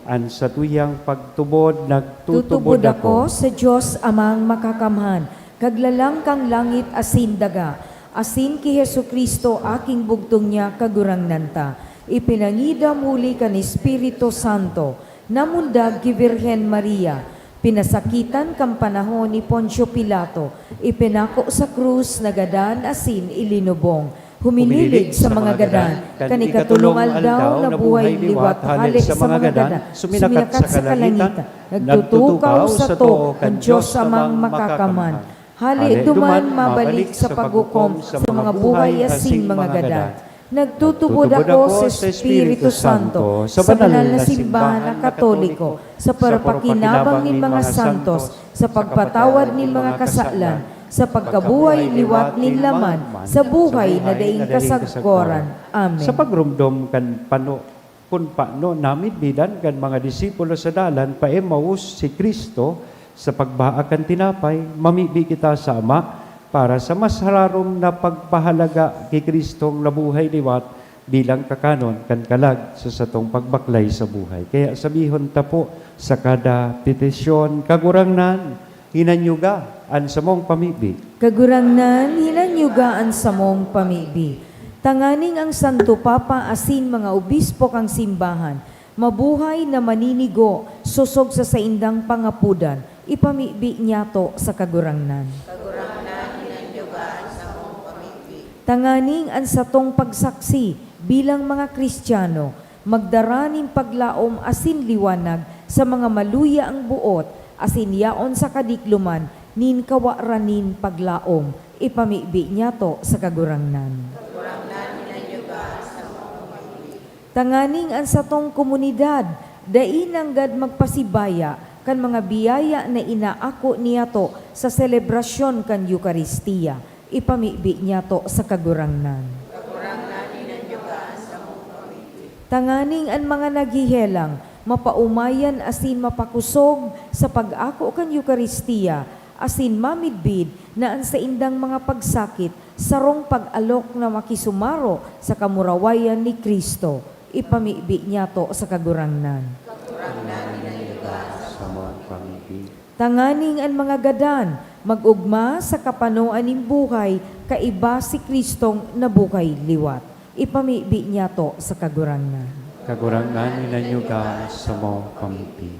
an sa tuyang pagtubod. Nagtutubod Tutubod ako ako sa Dios Amang Makakamhan, Kaglalang kan langit asin daga, asin ki Jesu-Cristo, aking bugtong niya, Kagurangnan ta, ipinangidam huli kan Espiritu Santo, namundag ki Birhen Maria, pinasakitan kan panahon ni Poncio Pilato, ipinako sa krus, nagadan asin ilinubong. Huminilig sa mga gadan, kan ikatolong aldaw nabuhay liwat hale sa mga gadan, suminakat sa kalangitan, nagtutukaw sa too kan Dios Amang Makakamhan. Hale duman mabalik sa paghukom sa mga buhay asin mga gadan. Nagtutubod ako sa Espiritu Santo, sa banal na simbahan na Katoliko, sa parapakinabang nin mga santos, sa pagpatawad nin mga kasalan, sa pagkabuhay liwat nin laman, sa buhay na daing kasagkoran. Amen. Sa pagromdom kan pano, kun pano namidbidan kan mga disipulo sa dalan pa Emmaus si Cristo, sa pagbaak kan tinapay, mamibi kita sa Ama para sa mas hararom na pagpahalaga ki Cristong nabuhay liwat bilang kakanon kan kalag sa satong pagbaklay sa buhay. Kaya sabihon ta po sa kada petisyon, Kagurangnan, hinanyuga an samong pamibi. Kagurangnan, hinanyuga an samong pamibi. Tanganing ang Santo Papa asin mga obispo kan simbahan mabuhay na maninigo sosog sa saindang pangapodan, ipamibi niyato sa Kagurangnan. Kagurangnan, hinanyuga an samong pamibi. Tanganing an satong pagsaksi bilang mga Kristiyano magdara nin paglaom asin liwanag sa mga maluya ang boot asin yaon sa kadikloman nin kawaran nin paglaom, ipamibi niyato sa Kagurangnan. Kagurangnan, hinanyuga an samong pamibi. Tanganing an satong komunidad dai nanggad magpasibaya kan mga biyaya na inaako niyato sa selebrasyon kan Eukaristia, ipamibi niyato sa Kagurangnan. Kagurangnan, hinanyuga an samong pamibi. Tanganing an mga naghehelang mapaomayan asin mapakosog sa pag-ako kan Eukaristia, asin mamidbid na an saindang mga pagsakit sarong pag-alok na makisumaro sa kamurawayan ni Cristo, ipamibi niyato sa Kagurangnan. Kagurangnan, hinanyuga an samong pamibi. Tanganing an mga gadan mag-ogma sa kapanoan nin buhay kaiba si Cristong nabuhay liwat, ipamibi niyato sa Kagurangnan. Kagurangnan, hinanyuga an samong pamibi.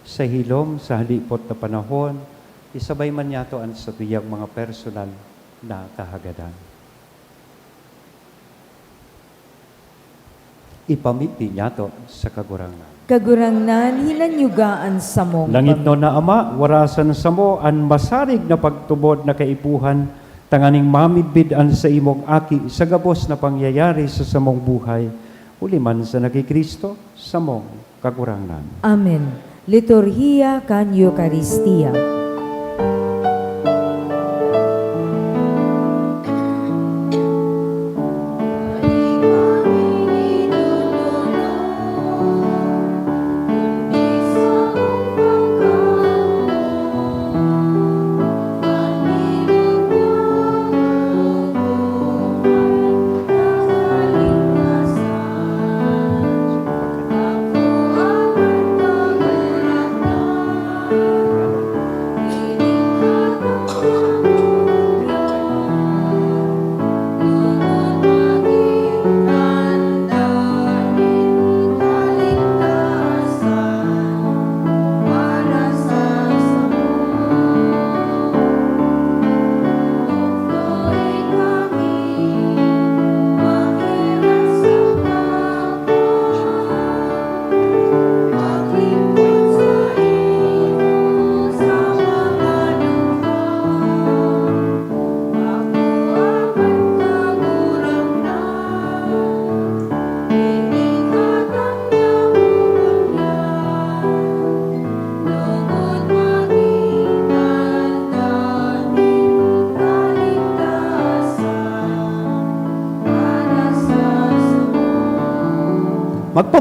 Sa hilom, sa halipot na panahon, isabay man niyato an satuyang mga personal na kahagadan. Ipamibi niyato sa Kagurangnan. Kagurangnan, hinanyuga an samong Langitnon na Ama, warasan samo an masarig na pagtubod na kaipuhan, tanganing mamidbid an saimong Aki sa gabos na pangyayari sa samong buhay, huli man sana ki Cristo, samong Kagurangnan. Amen. Liturhiya kan Eukaristia.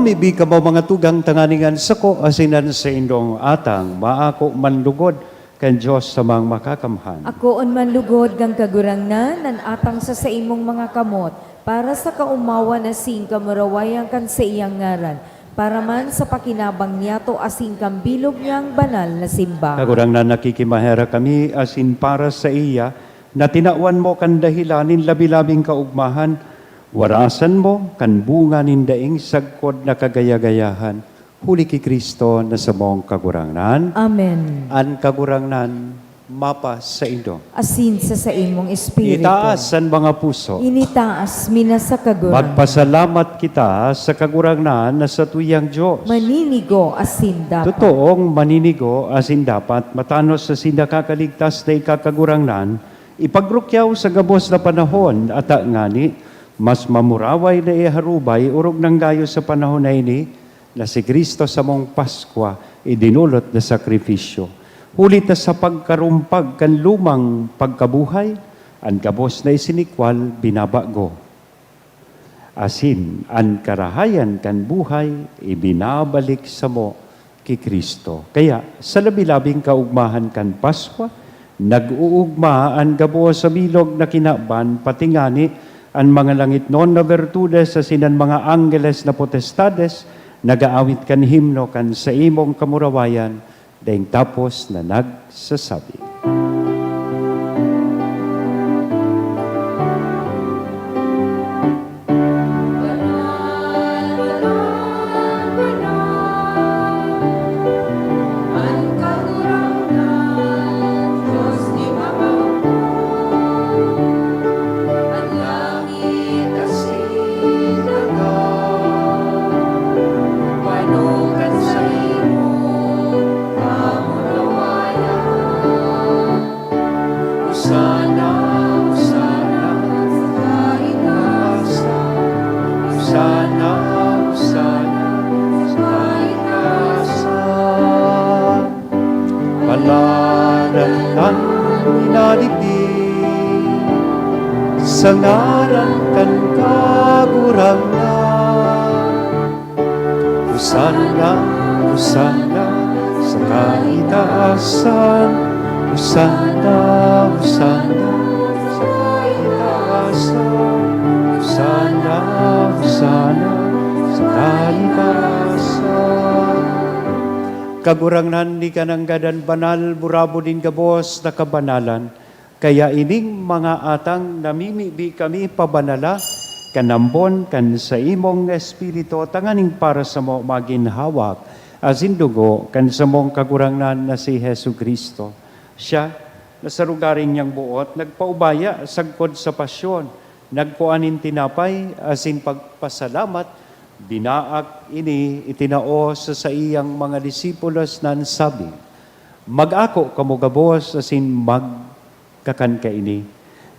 Ibi kamo mga tugang, tanganing an sako asin an saindong atang maako man lugod kan Dios Amang Makakamhan. Akoon man lugod kan Kagurangnan an atang sa saimong mga kamot, para sa kaomawan asin kamurawayan kan saiyang ngaran, para man sa pakinabang niyato asin kan bilog niyang banal na simbahan. Kagurangnan, nakikimaherak kami asin para saiya, na tinawan mo kan dahelan nin labi-labing kaogmahan, warasan mo kan bunga nin daing sagkod na kagaya-gayahan, huli ki Cristo na samong Kagurangnan. Amen. An Kagurangnan mapasaindo. Asin sa saimong espiritu. Itaas an mga puso. Initaas mi na sa Kagurangnan. Magpasalamat kita sa Kagurangnan na satuyang Dios. Maninigo asin dapat. Totoong maninigo asin dapat, matanos asin nakakaligtas na ika, Kagurangnan, ipagrukyaw sa gabos na panahon, ata ngani, mas mamuraway na iharubay orog nanggayo sa panahon na ini, na si Cristo samong Paskwa, idinolot na sakrifisyo. Huli ta sa pagkarumpag kan lumang pagkabuhay, an gabos na isinikwal binabago. Asin an karahayan kan buhay ibinabalik samo ki Cristo. Kaya, sa labi-labing kaogmahan kan Paskwa, nag-uugma an gabos sa bilog na kinaban, pati ngani an mga langitnon na bertudes asin an mga anggeles na potestades nag-aawit kan himno kan saimong kamurawayan, daing tapos na nagsasabi. Hosana, hosana sa kaitaasan. Hosana, hosana sa kaitaasan. Paladan an minalipi sa ngaran kan Kagurangnan. Hosana, hosana sa kaitaasan. Hosana, hosana sa kaitaasan. Hosana, hosana sa kaitaasan. Kagurangnan, ika nanggad an banal, burabod nin gabos na kabanalan. Kaya ining mga atang namimibi kami pabanala kan ambon kan saimong Espiritu, tanganing para samo magin hawak asin dugo kan samong Kagurangnan na si Jesu-Cristo. Siya, na sa lugaring niyang boot, nagpaubaya sagkod sa pasyon, nagkua nin tinapay asin pagpasalamat, binaak ini, itinao sa saiyang mga disipulos na an sabi, "Mag-ako kamo gabos asin magkakan kaini,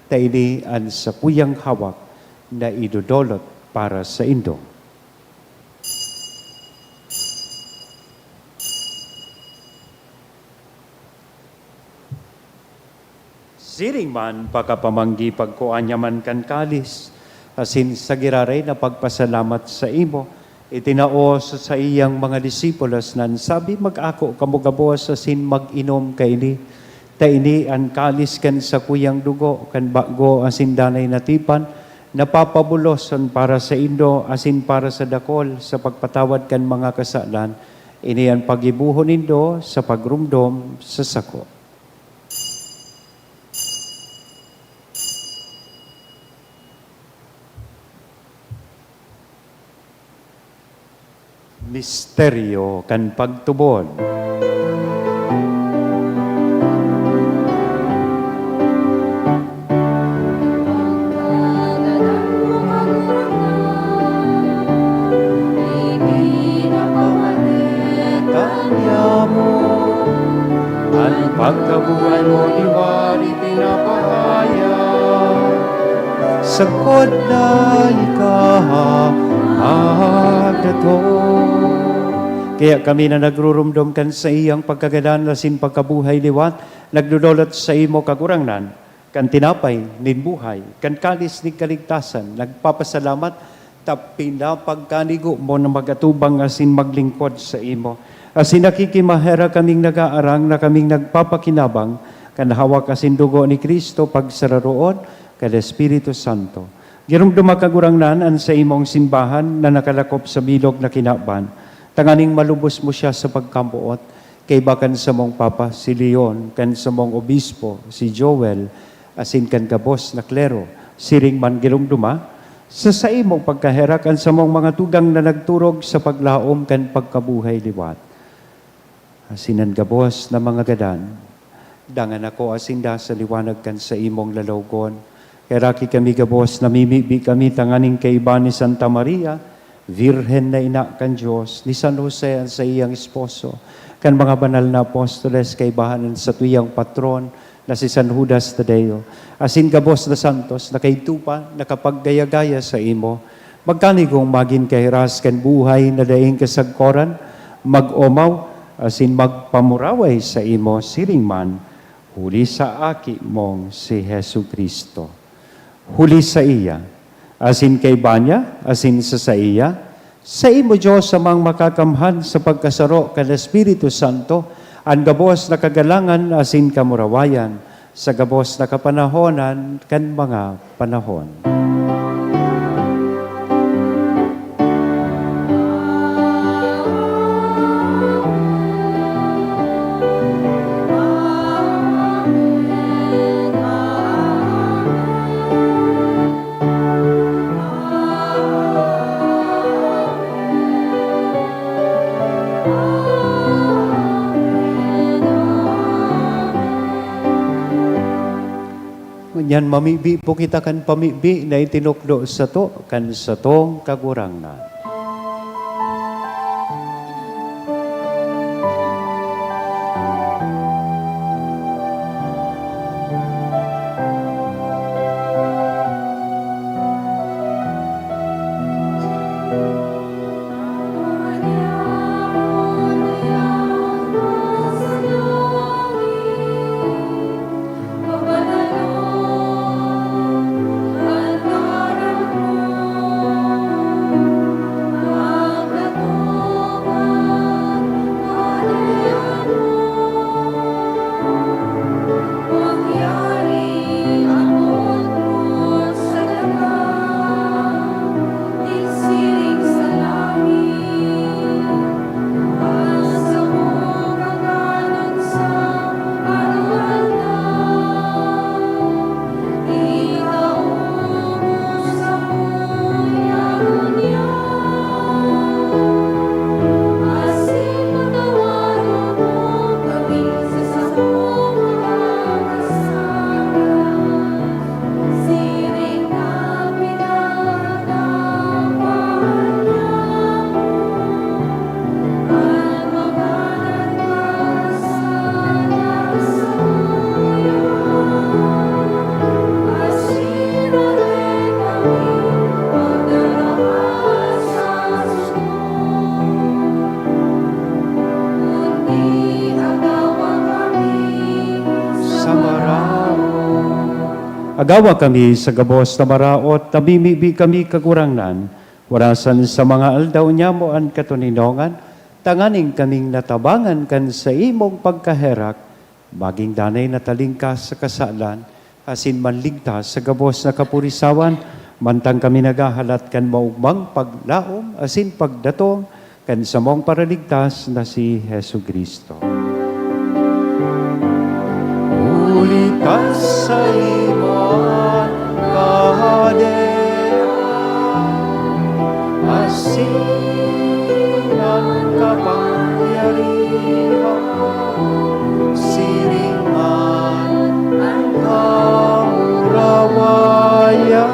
ta ini an sakuyang hawak na idodolot para saindo." Siring man, pakapamanggi, pagkua niya man kan kalis, asin sa giraray na pagpasalamat saimo, itinao sa saiyang mga disipulos na an sabi, "Mag-ako kamo gabos asin mag-inom kaini, ta ini an kalis kan sakuyang dugo kan bago asin danay na tipan, na papabuloson para saindo asin para sa dakol sa pagpatawad kan mga kasalan. Ini an paggibohon nindo sa pagromdom sa sako." Misteryo kan pagtubod. Ipinapamareta niamo an pagkabuhay mo liwat. Pinapahayag sagkod na ika magdatong. Kaya kami na nagruromdom kan saiyang pagkagadan asin pagkabuhay liwat, nagdodolot saimo, Kagurangnan, kan tinapay nin buhay, kan kalis nin kaligtasan, nagpapasalamat ta pinapagkanigo mo na mag-atubang asin maglingkod saimo. Asin nakikimaherak kaming nag-aarang na kaming nagpapakinabang kan hawak asin dugo ni Cristo pagsararoon kan Espiritu Santo. Giromdoma, Kagurangnan, an saimong simbahan na nakalakop sa bilog na kinaban, tanganing malubos mo siya sa pagkamoot, kaiba kan samong Papa, si Leon, kan samong Obispo, si Joel, asin kan gabos na klero. Siring man, Giromdoma, sa saimong pagkaherak an samong mga tugang na nagturog sa paglaom kan pagkabuhay liwat. Asin an gabos na mga gadan, dangan akoa sinda sa liwanag kan saimong lalawgon. Heraki kami gabos, namimibi kami tanganing kaiba ni Santa Maria, Birhen na ina kan Dios, ni San Jose an saiyang esposo, kan mga banal na apostoles, kaibahan an satuyang patron na si San Judas Tadeo, asin gabos na santos na kaidto pa nakapaggaya-gaya saimo. Magkanigong magin kahiras kan buhay na daing kasagkoran, mag-omaw asin magpamuraway saimo siring man, huli sa Aki mong si Jesu-Cristo. Huli saiya, asin kaiba niya, asin sa saiya, saimo, Dios Amang Makakamhan, sa pagkasaro kan Espiritu Santo, an gabos na kagalangan asin kamurawayan, sa gabos na kapanahonan kan mga panahon. Ngunyan, mamibi po kita kan pamibi na itinukdo sato kan satong Kagurangnan. Sa maraot. Agawa kami sa gabos na maraot, namimibi kami, Kagurangnan, warasan sa mga aldaw nyamo an katoninongan, tanganing kaming natabangan kan saimong pagkaherak, magin danay na talingkas sa kasalan, asin manligtas sa gabos na kapurisawan, mantang kami naghahalat kan maogmang paglaom asin pagdatong kan samong Paraligtas na si Jesu-Cristo. Huli ta saimo an kahadean, asin an kapangyarihan, siring man an kamurawayan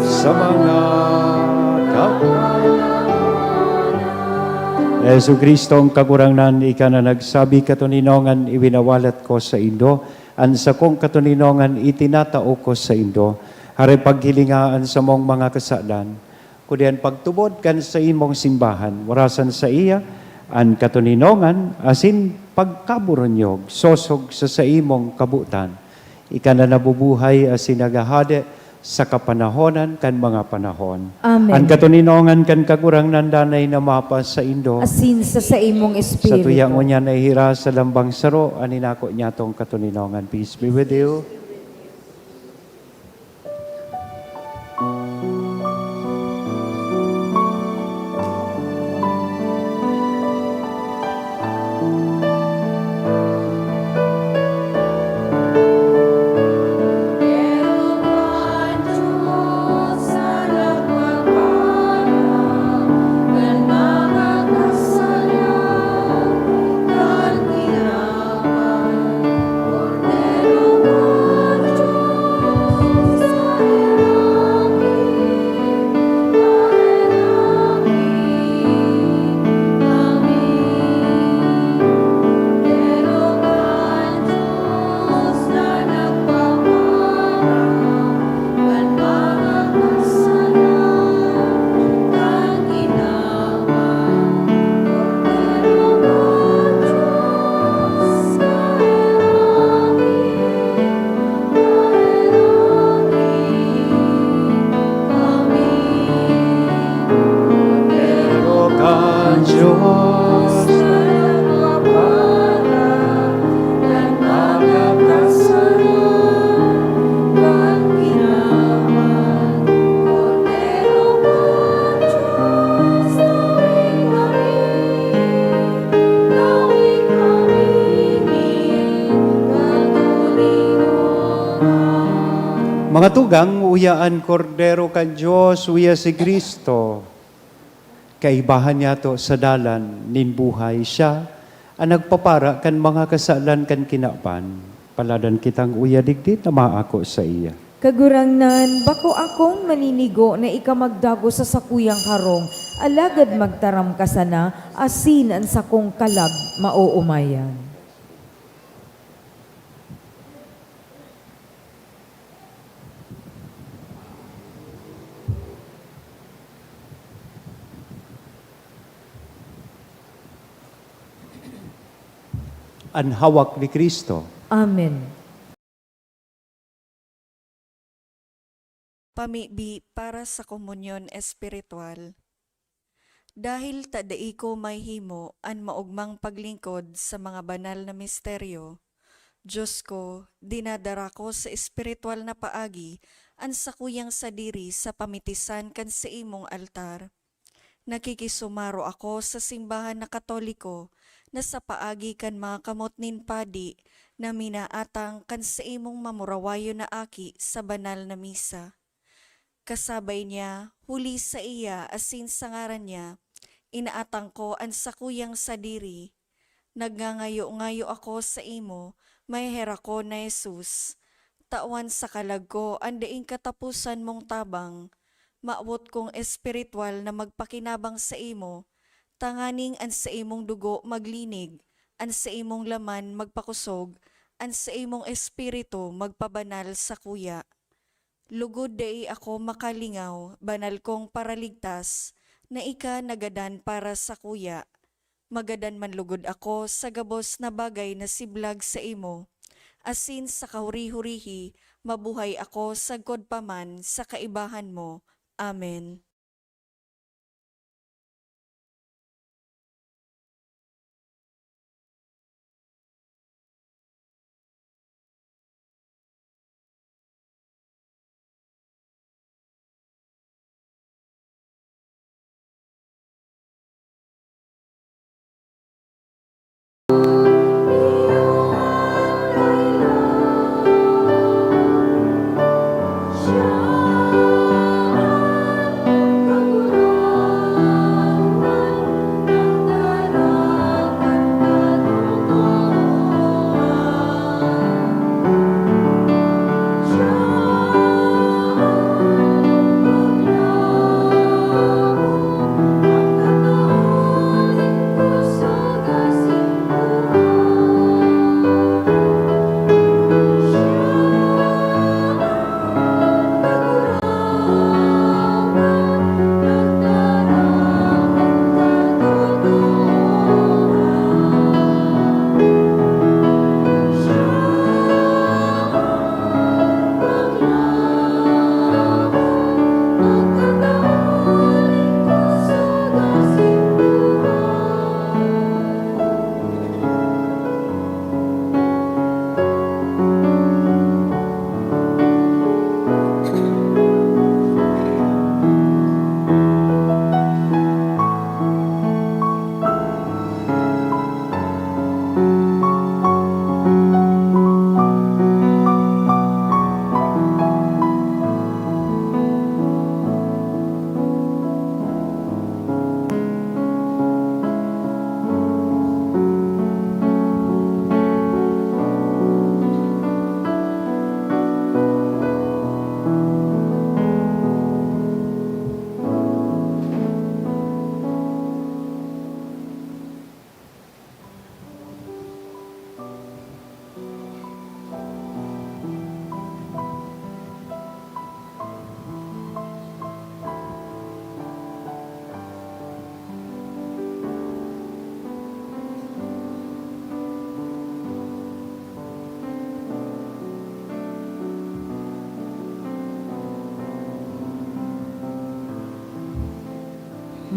sa mga kapanahonan. Jesu-Cristo, an Kagurangnan, ika na nagsabi, "Katoninongan iwinawalat ko saindo, an sakong katoninongan itinatao ko saindo." Hare, paghilinga an samong mga kasalan, kundi an pagtubod kan saimong simbahan, warasan saiya an katoninongan asin pagkaboronyog sosog sa saimong kabotan. Ika na nabubuhay asin naghahade sa kapanahonan kan mga panahon. Amen. An katoninongan kan Kagurangnan danay na mapasaindo. Asin sa saimong espiritu. Satuya ngunyan nahihiras sa lambang saro an inako niyatong katoninongan. Peace be with you. Mga tugang, uya an Kordero kan Dios, uya si Cristo. Kaibahan niyato sa dalan nin buhay. Siya an nagpapara kan mga kasalan kan kinaban. Paladan kitang uya digdi ta maako saiya. Kagurangnan, bako akong maninigo na ika magdagos sa sakuyang harong, alagad magtaram ka sana, asin an sakong kalag maoomayan. An hawak ni Cristo. Amen. Pamibi para sa komunyon espiritual. Dahil ta dai ko mahimo an maogmang paglingkod sa mga banal na misteryo, Dios ko, dinadara ko sa espiritual na paagi an sakuyang sadiri sa pamitisan kan saimong altar. Nakikisumaro ako sa simbahan na Katoliko na sa paagi kan mga kamot nin padi na minaatang kan saimong mamurawayon na aki sa banal na misa. Kasabay niya, huli saiya asin sa ngaran niya, inaatang ko an sakuyang sadiri. Nagngangayo-ngayo ako saimo, maheherak ko na Jesus. Tawan sa kalag ko an daing kataposan mong tabang. Mawot kong espiritual na magpakinabang saimo, tanganing an saimong dugo maglinig, an saimong laman magpakosog, an saimong espiritu magpabanal sakuya. Lugod dai ako makalingaw, banal kong Paraligtas, na ika nagadan para sakuya. Magadan man lugod ako sa gabos na bagay na siblag saimo, asin sa kahuri-hurihi mabuhay ako sagkod pa man sa kaibahan mo. Amen.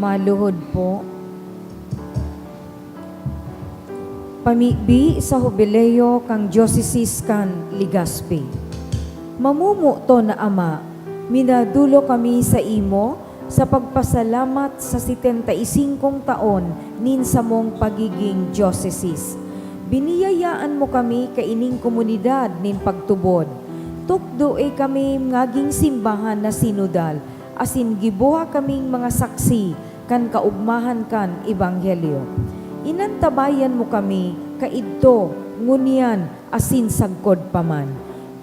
Maluhod po. Pamibi sa Hubileo kan Diosesis kan Legazpi. Mamomoton na Ama, minadulo kami sa imo sa pagpasalamat sa setenta y singkong taon nin samong pagiging diosesis. Biniyayaan mo kami kaining komunidad nin pagtubod. Tukdoe kami ngaging simbahan na sinodal, asin gibuha kaming mga saksi kan kaogmahan kan Ebanghelyo. Inantabayan mo kami kaidto, ngunyan, asin sagkod pa man.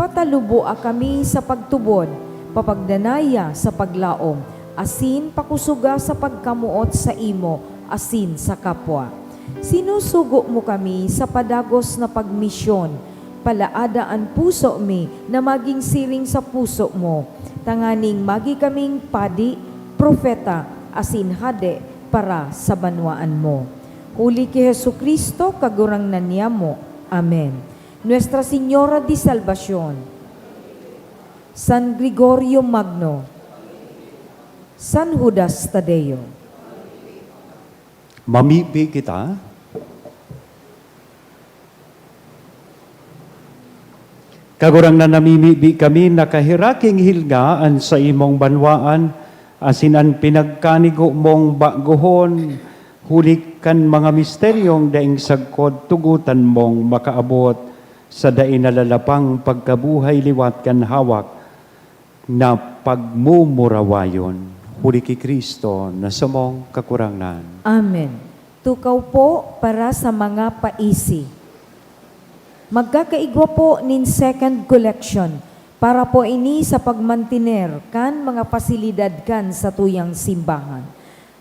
Pataluboa kami sa pagtubod, papagdanaya sa paglaom, asin pakusoga sa pagkamoot saimo asin sa kapwa. Sinusugo mo kami sa padagos na pagmisyon. Palaada an puso mi na magin siring sa puso mo, tanganing magi kaming padi, propeta, asin hade para sa banwaan mo. Huli ki Jesu-Cristo, Kagurangnan niamo. Amen. Nuestra Señora de Salvacion, San Gregorio Magno, San Judas Tadeo. Mamibi kita. Kagurangnan, namimibi kami na kahiraking hilnga an saimong banwaan, asin an pinagkanigo mong bagohon, huli kan mga misteryong daing sagkod tugotan mong makaabot sa dai nalalapang pagkabuhay liwat kan hawak na pagmumurawayon, huli ki Cristo na samong Kagurangnan. Amen. Tukaw po para sa mga paisi. Magkakaigwa po nin second collection para po ini sa pagmantiner kan mga pasilidad kan satuyang simbahan.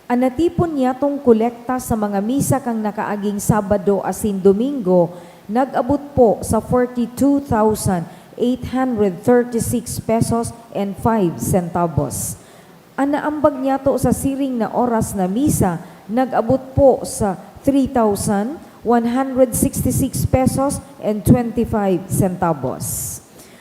An natipon niyatong kolekta sa mga misa kan nakaaging Sabado asin Domingo nag-abot po sa forty-two thousand eight hundred thirty-six pesos and five centavos. An naambag niyato sa siring na oras na misa nag-abot po sa three thousand one hundred sixty-six pesos and twenty-five centavos.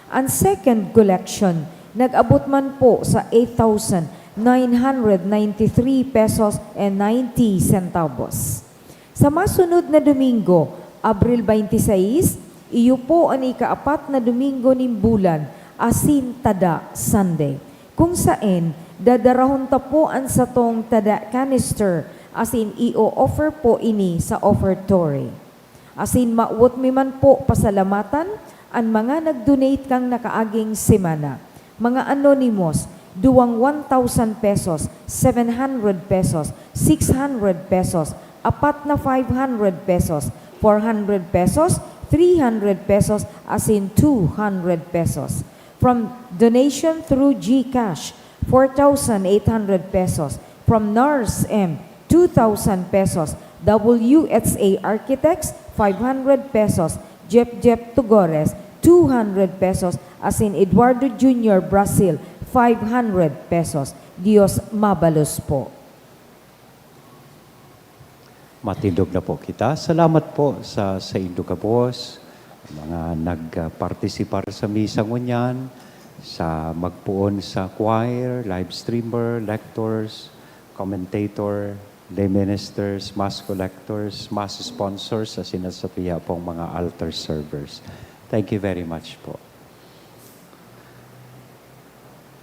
An second collection nag-abot man po sa eight thousand nine hundred ninety-three pesos and ninety centavos. Sa masunod na Domingo, Abril twenty-six, iyo po an ikaapat na Domingo nin bulan, asin Tada Sunday, kung saen dadarahon ta po an satong tada canister, asin i-o-offer po ini sa offertory. Asin mawot mi man po pasalamatan an mga nag-donate kan nakaaging semana. Mga anonymous, duwang one thousand pesos, seven hundred pesos, six hundred pesos, apat na five hundred pesos, four hundred pesos, three hundred pesos, asin two hundred pesos. From donation through GCash, four thousand eight hundred pesos. From NARS M, two thousand pesos. W H A Architects, five hundred pesos. Jep Jep Tugores, two hundred pesos. Asin Eduardo Junior Brazil, five hundred pesos. Dios mabalos po. Matindog na po kita. Salamat po sa saindo gabos, mga nagpartisipar sa misa ngunyan, sa magpoon sa choir, live streamer, lectors, commentator, lay ministers, mass collectors, mass sponsors, asin sa satuya pong mga altar servers. Thank you very much po.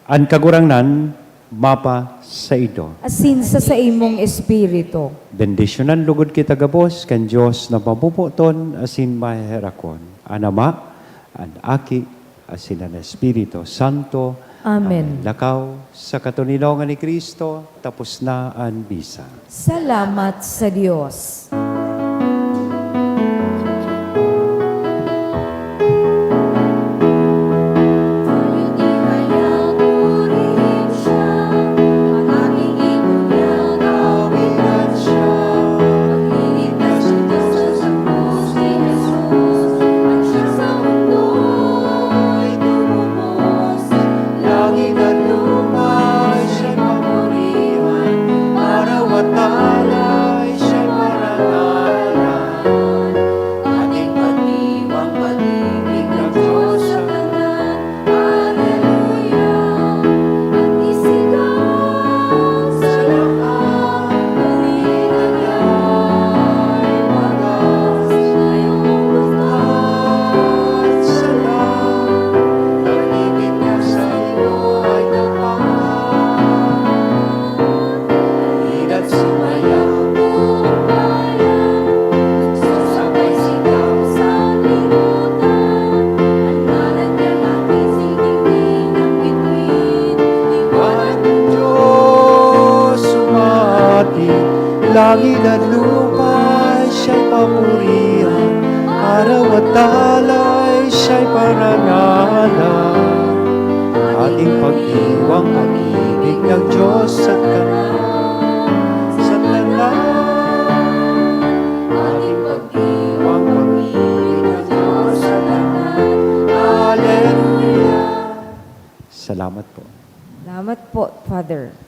An Kagurangnan mapasaindo. Asin sa saimong espiritu. Bendisyonan lugod kita gabos kan Dios na mabubuton asin maheherakon, an Ama, an Aki, asin an Espiritu Santo. Amen. Amen. Lakaw sa katoninongan ni Cristo, tapos na an misa. Salamat sa Dios. Papurihan, araw at alay, siya'y parangalan. Ating pagdiwang pag-ibig ng Diyos sa kanan, sa kanan. Ating pagdiwang pag-ibig ng Diyos sa kanan. Hallelujah. Salamat po. Salamat po, Father.